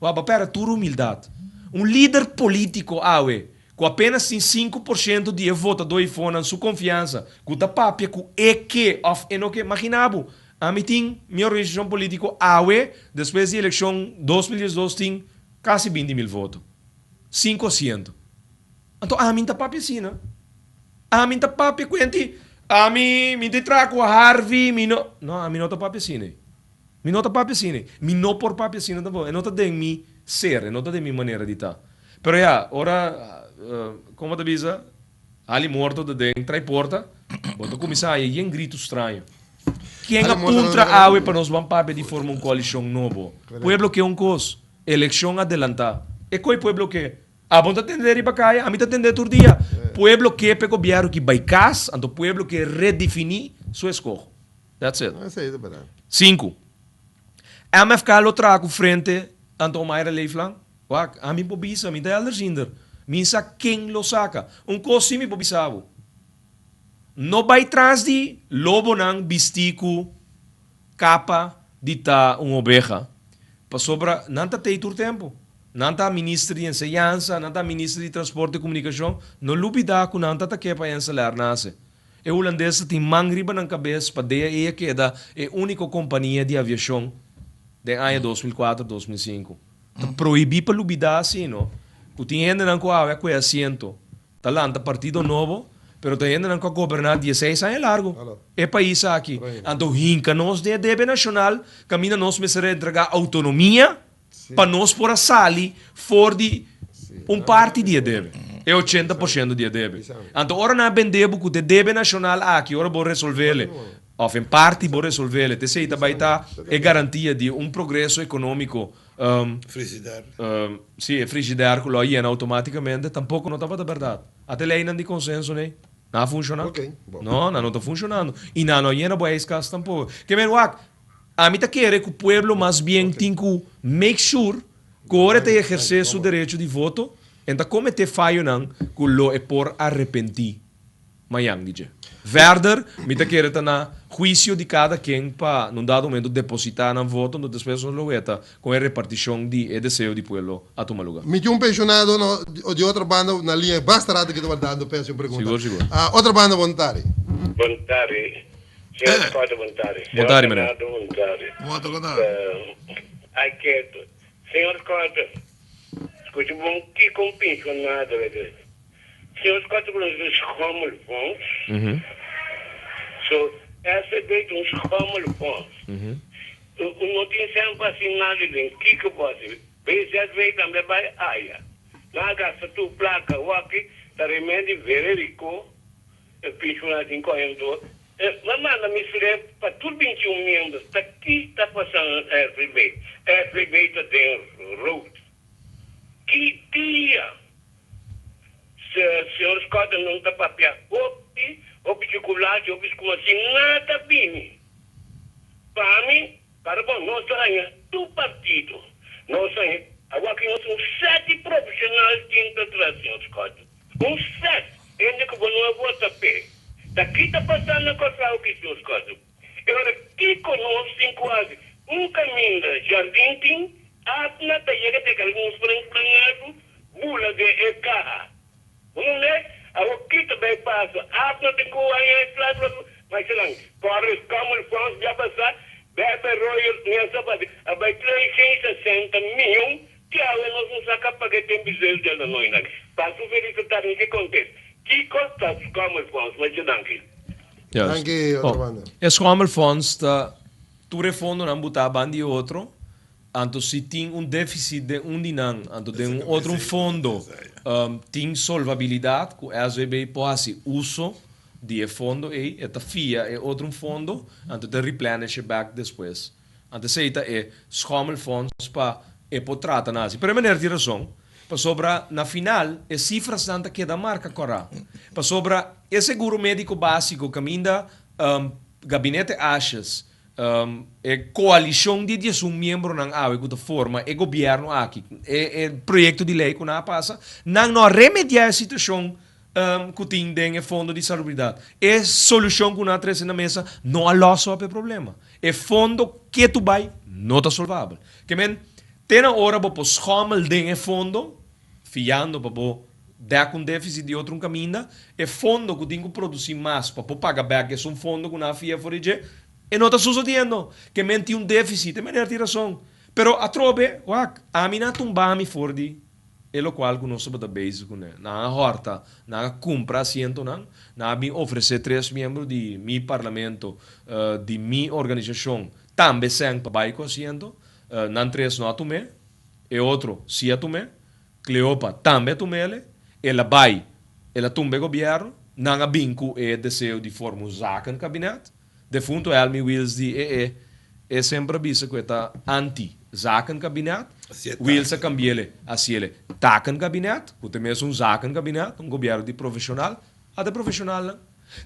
Wak, bo pèrdè tur humildat. Un lider polítiko awe ku apenas tin 5% di e votadó eifonan su konfiansa, ku ta papia ku e ke òf e no ke. Maginá bo, ami tin mi organisashon polítiko awe, despues di elekshon 2012 tin kasi 20 mil voto. Sinku asiento. Anto ami n'ta papia asina. Ami n'ta papia ku hende, ami mi ta traha ku Harvey, mi no. No, ami no ta papia asina. Mi no ta papia asina. Mi no por papia asina tampoco. E no ta den mi ser, e no ta den mi manera di ta. Pero ya, ora, como ta bisa, Ali morto ta den trai porta, bo ta cuminsa haya yen grito straño. Ken a puntra awe pa nos ban papia di forma un coalicion nobo? Pueblo ke un cos, eleccion adelanta. E coy pueblo ke? Abo ta tende riba caya, ami ta tende tur dia. Pueblo ke p'e gobierno ki bay cas, anto pueblo ke redefini su escoho. That's it. Sinku. MFK lo traha ku frente tanto Omaira Leeflang. Wak, ami por bisa, mi ta helderziender. Mi sa ken lo saka. Un kos si mi por bisa bo. No bai tras di lobonan bistí ku kapa di ta un obeha. Pasobra nan ta tei tur tempu. Nan ta minister di enseñansa, nan ta minister di transporte i komunikashon. No lubida ku nan ta ta ke pa Enseler nase. E hulandes ta tin man riba nan kabes pa DAE a keda e úniko kompania di aviashon den aña 2004, 2005. Ta prohibí pa lubidá asino ku tin hendenan ku awe a kue asiento ta lanta partido nobo, pero ta hendenan ku a goberná dieseis aña largu e pais aki. Anto hinka nos den e debe nashonal kaminda nos mester a entregá outonomia pa nos por a sali for di un parti di e debe, e 80% di e debe. Anto ora nan a bende bo ku te debe nashonal aki, ora bo resolvele, òf en parti bo resolvele, te esei ta bai ta e garantia di un progreso ekonómiko, si, e frigidair ku lo a yena outomátikamente, tampoko no tabata bèrdat. Ata e leinan di konsenso nei, nan a funshoná? No, nan no ta funshonando. I nan no a yena bo ijskas tampoko. Ke men wak, Ami ta kere ku pueblo mas bien tin ku make sure ku ora e ta ehersé su derecho di voto, en ta kometé fayonan ku lo e por arepentí. mañan di dje. Verder, mi ta kere ta na huisio di kada ken pa na un dado momento depositá nan voto, anto despues nos lo weta kon e repartishon di e deseo di pueblo a tuma lugá. Mi tin un penshonado no di otro banda na liña basta rato ki ta wardando p'e hasi un pregunta. Sigur, sigur. Otro banda bon tardi. Bon tardi, señor Scott bon tardi. Bon tardi, meneer. Señor Bernardo bon tardi. Ai ketu. Señor Scott, scucha bon kico un penshonado a di. Señor Scott ta conoce un schommelfonds. So, SVB ta un schommelfonds. Un no tin semper haci nada den kico bo haci. BZW tambe a bay aya. Nan a gasta tur placa. Waki ta remedi Vererico. E pensionario tin coge anto. M'a manda mi slip pa tur 21 miembros. Ta ki ta pasando na SVB? SVB ta den rood. Ki dia Señor Scott nan ta papia hopi, hopi chocolate, hopi scuma sin nada bini. Pa mi, para bon, nos ta haña tur partido. Nos haña, awor aki nos un set di profesional tin ta tras Señor Scott. Un set, hende cu bo no a vota p'e. Ta ki ta pasa na Corsou aki, Señor Scott? E ora kiko nos tin ku hasi? Un kaminda jardin tin, Abner ta yega te algun springspringadu bula den e kaha. Un ne, awor ki ta bai pasa? Abner tin ku haña e plat pa mashanan. Kòrre Scommel Frans bia pasá, Bebe Royal Nessa pabia a bai 360 mion te awe nos no sa ka paga e tempu Israel del anoinan. Paso felisitat mi ke kontes. Kiko ta Scommel Frans? Masha danki. Danki, otro banda. E Schommelfonds ta tur e fondonan butá banda di otro, anto si tin un deficit den un di nan, anto den un otro un fondo tin solvabilidad ku SVB por hasi uso di e fondo ei, e ta fia e otro un fondo, anto ta replenish e back despues. Anto esei ta e Schommelfonds pa e por trata na hasi. Pero e meneer tin rason, pasobra na final e sifrasnan ta keda marka kòrá. Pasobra e seguro médiko básiko kaminda Gabinete Asjes, e koalishon di 11 miembronan awe ku ta forma e gobièrnu aki, e proyekto di lei ku nan a pasa, nan no a remediá e situashon ku tin den e fondo di salubridat. E solushon ku nan a trese na mesa no a lòs op e problema. E fondo ketu bai no ta solvabel. Ke men, te na ora bo por schòmel den e fondo, fiando pa bo dèk un défisit di otro un kaminda, e fondo ku tin ku produsí mas pa por paga bèk esun fondo ku nan a fia for di dje, e no ta susediendo. Ke men tin un défisit, e meneer tin rason. Pero atrobe, wak, ami nan a tumba mi for di e lokual ku nos tabata bezig kuné. Nan a hòrta, nan a kumpra asientonan, nan a bin ofresé tres miembro di mi parlamento, di mi organisashon, tambe sèn pa bai ku asiento. Nan tres no a tum'é, e otro sí a tum'é. Cleopa tambe a tum'ele, el a bai, el a tumba e gobièrnu, nan a bin ku e deseo di forma un zakenkabinet. Defunto Helmi Wiels di e e semper a bisa ku e ta anti zakenkabinet. Wiels a kambi'ele hasi'ele takenkabinet, ku ta mes un zakenkabinet, un gobièrnu di profeshonal. Ata e profeshonalnan.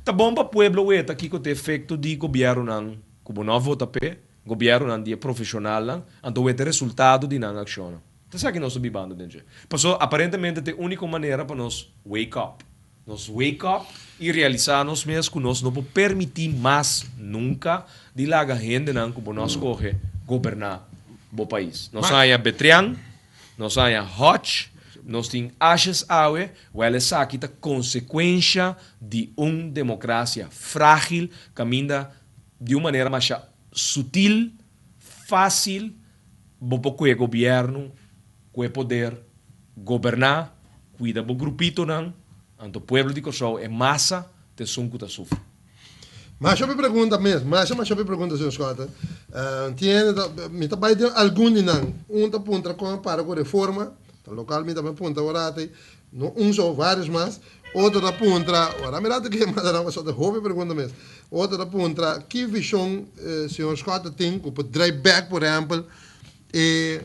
Ta bon pa pueblo weta kiko ta e efekto di gobièrnunan ku bo no a vota p'e, gobièrnunan di e profeshonalnan, anto weta e resultado di nan akshonnan. Ta esaki nos ta bibando den dje. Pasobra aparentemente ta e úniko manera pa nos wake up. Nos wake up i realisá nos mes ku nos no por permití mas nunka di laga hendenan ku bo no a skohe goberná bo pais. Nos a haña Betrian, nos a haña Hodge, nos tin Asjes awe, wèl esaki ta konsekuensha di un demokrasia frágil kaminda di un manera masha sutil, fásil, Bo por kue gobièrnu, kue poder, goberná, kuida bo grupitonan, anto pueblo di Kòrsou e masa ta esun ku ta sufri. Masha hopi pregunta mes, masha masha hopi pregunta señor Schotte. Tin hende ta, mi ta bai den algun di nan. Un ta puntra kon a para ku reforma, ta lokal mi tambe puntra ora atei, no un so, varios mas. Otro ta puntra, ora mi rato ke manda nan pasobra ta hopi pregunta mes. Otro ta puntra ki vishon señor Schotte tin ku por drai bek por ehempel e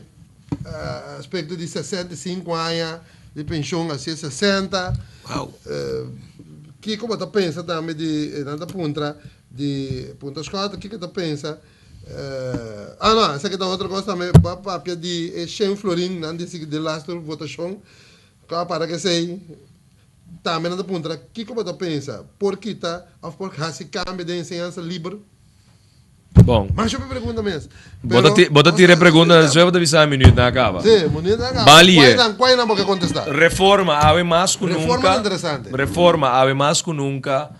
aspekto di 65 aña di penshon hacia 60. Kiko bo ta pensa tambe di, nan ta puntra di puntra Schotte kiko e ta pensa. Ah no, esaki ta otro kos tambe, bo a papia di e shen florin nan di sigui di lastu votashon. Kua para ku esei? Tambe nan ta puntra kiko bo ta pensa, por kita of por hasi kambio den enseñansa liber? Bon. Masha hopi pregunta mes. Bo ta bo ta tira e pregunta despues bo ta bisa minuut nan a kaba. Si, minuut nan a kaba. Bali e. Kual nan bo ke kontestá? Reforma awe mas ku nunka. Reforma ta interesante. Reforma awe mas ku nunka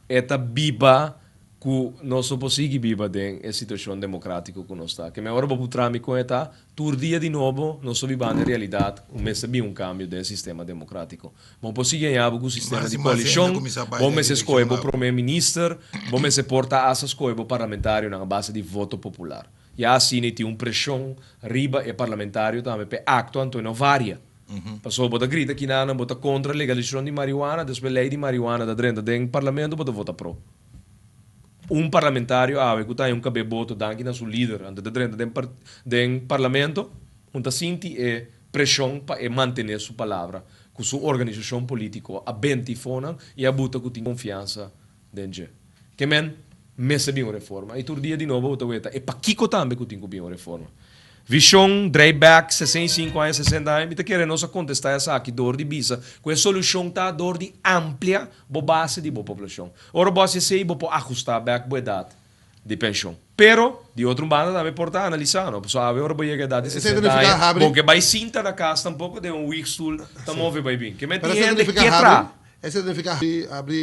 e ta biba ku nos no por sigui biba den e situashon demokratiko ku nos ta. Ke men ora bo putra mi kon e ta, tur dia di nobo nos ta bibando e realidat ku mester bin un kambio den e sistema demokratiko. Bo por sigui haña bo ku sistema di koalishon, bo mester skohe bo prome minister, bo mester por ta asta skohe bo parlamentarionan a base di voto popular. Ya asina i tin un preshon riba e parlamentario tambe p'e aktua anto e no varia. Pasobra bo ta grita kinanan bo ta kontra legalisashon di marihuana, despues lei di marihuana ta drenta den parlamento bo ta vota pro. Un parlamentario awe ku ta haña un kab'é boto danki na su lider anto ta drenta den den parlamento, un ta sinti e preshon pa e mantené su palabra ku su organisashon polítiko a benti fonan i a buta ku tin konfiansa den dje. Ke men mester bin un reforma i tur dia di nobo bo ta weta e pakiko tambe ku tin ku bin un reforma. Vishon, drei bek, 65 aña, 60 aña, mi ta kere nos a kontestá esaki dor di bisa ku e solushon ta dor di amplia bo base di bo poblashon. Ora bo hasi esei bo por ahustá bek bo edat di penshon. Pero, di otro un banda tambe por ta analisá, no? Pasobra awe ora bo yega edat di Esei 60 ta nifiká aña, habri. bo ke bai sinta na kas tampoko den un wigstoel ta move bai bin. Ke men Pero tin esei ta hende nifiká ke habri, traha. esei ta nifiká habri, habri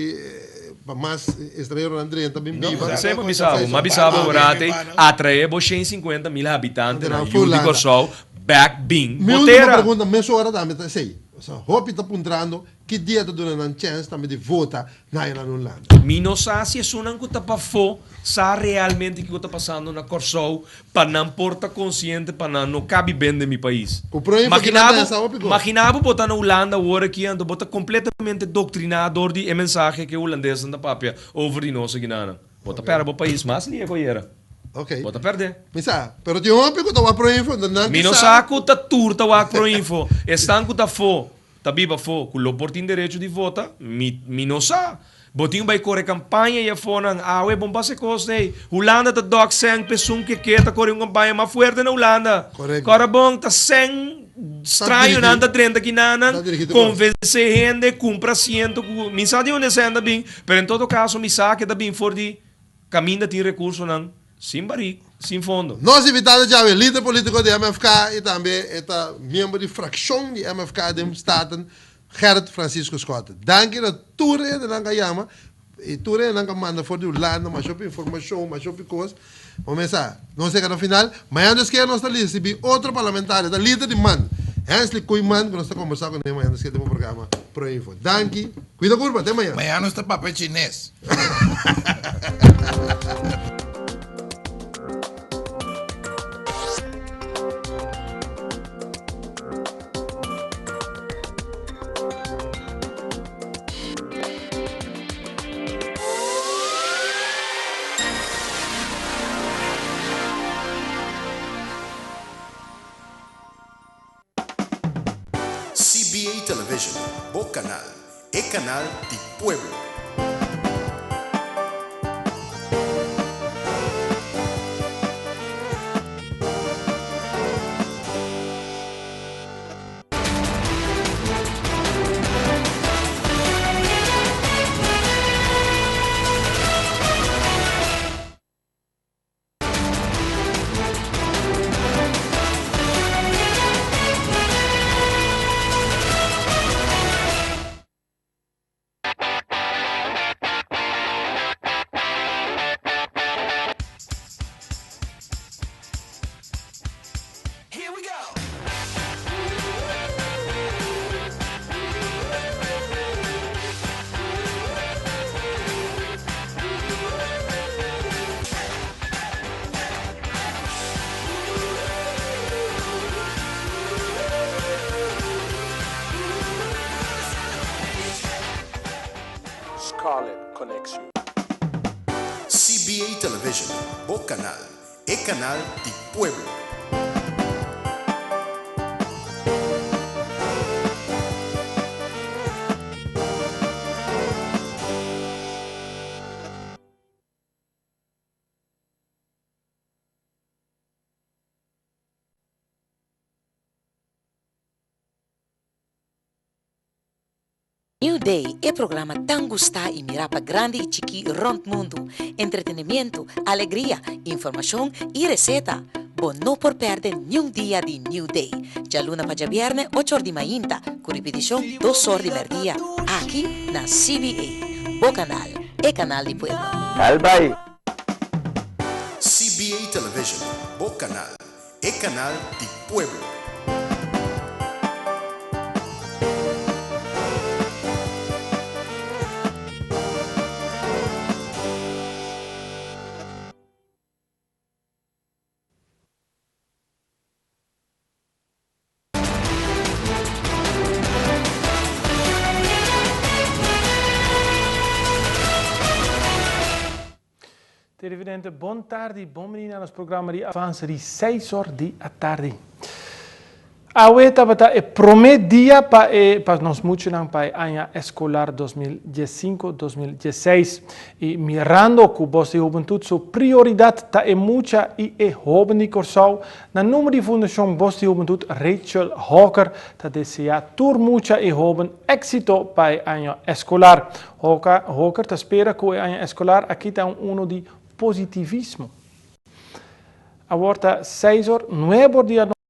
pa mas estranheronan drenta bin No, biba. esei bo bisa bo. Ma bisa bo ora te atraé bo 150 mil habitantenan yu di Kòrsou bèk bin Mi bo último tera. pregunta mesora tambe ta esei. Osea, hopi ta puntrando ki dia ta duna nan chèns tambe di vota na e nan Hulanda. Mi no sa si esunnan ku ta pafó sa realmente kiko ta pasando na Kòrsou pa nan por ta konsiente pa nan no kabi bende mi pais. Ku proinfo ki nan ta esa hopi kos. Magina bo bo ta na Hulanda awor aki anto bo ta kompletamente doktriná dor di e mensahe ku e hulandesnan ta papia over di nos akinanan. Bo ta pèrdè bo pais mas lihe ku ayera. Ok. Bo ta pèrdè. Mi sa, pero tin hopi ku ta wak proinfo, nan Mi ki no sa. sa ku ta tur ta wak proinfo. Esnan ku ta afó Ta biba afó ku lo por tin derecho di vota? Mi mi no sa. Bo tin bai kore kampaña i afónan. Awe bon pasa e kos ei. Hulanda ta dòk sèn p'esun ke ke ta kore un kampaña mas fuerte na Hulanda. Korekto. Kòrda bon, ta sèn strañonan ta drenta kinanan, konvensé hende, kumpra asiento ku mi sa di unda e sèn ta bin, pero en todo kaso mi sa ke ta bin for di kaminda tin rekursonan Sin barí, sin fondo. Nos invitado djawe, lider politico di MFK y tambe e ta miembro di fraccion di MFK den Staten, Gerrit Francisco Schotte. Danki na tur hendenan cu a yama y tur hendenan cu a manda for di Hulanda masha hopi informacion, masha hopi cos. Bo mesa, nos yega na final. Mañana Dios kier nos ta ricibi otro parlamentario, ta lider di man, Hensley Koeiman, cu nos ta combersa cu ne mañana Dios kier den bo programa Pro Info. Danki, cuida curpa, te mañana. Mañana nos ta papia chines. CBA Television, bo canal, e canal di pueblo. Scarlet connects you. CBA Television, bo canal, e canal di pueblo. New Day, e programa tan gustá i mirá pa grandi i chikí rònt mundu. Entretenimiento, alegria, informashon i reseta. Bo no por pèrdè niun dia di New Day. Djaluna pa djabièrnè ocho or di mainta, ku ripitishon dos or di mèrdia, aki na CBA. Bo kanal, e kanal di pueblo. Dal bai! CBA Television, bo kanal, e kanal di pueblo. Televidente, bon tardi, bon bini na nos programa di Avance di 6 or di atardi. Awe tabata e prome dia pa e pa nos muchanan pa e aña eskolar 2015-2016 i mirando ku Bos di Hubentut su prioridat ta e mucha i e hoben di Kòrsou, na nomber di Fundashon Bos di Hubentut Rachel Hawker ta deseá tur mucha i hoben éksito pa e aña eskolar. Hawker ta spera ku e aña eskolar aki ta un uno di positivismo. Awor ta seis or nuebe or di anochi.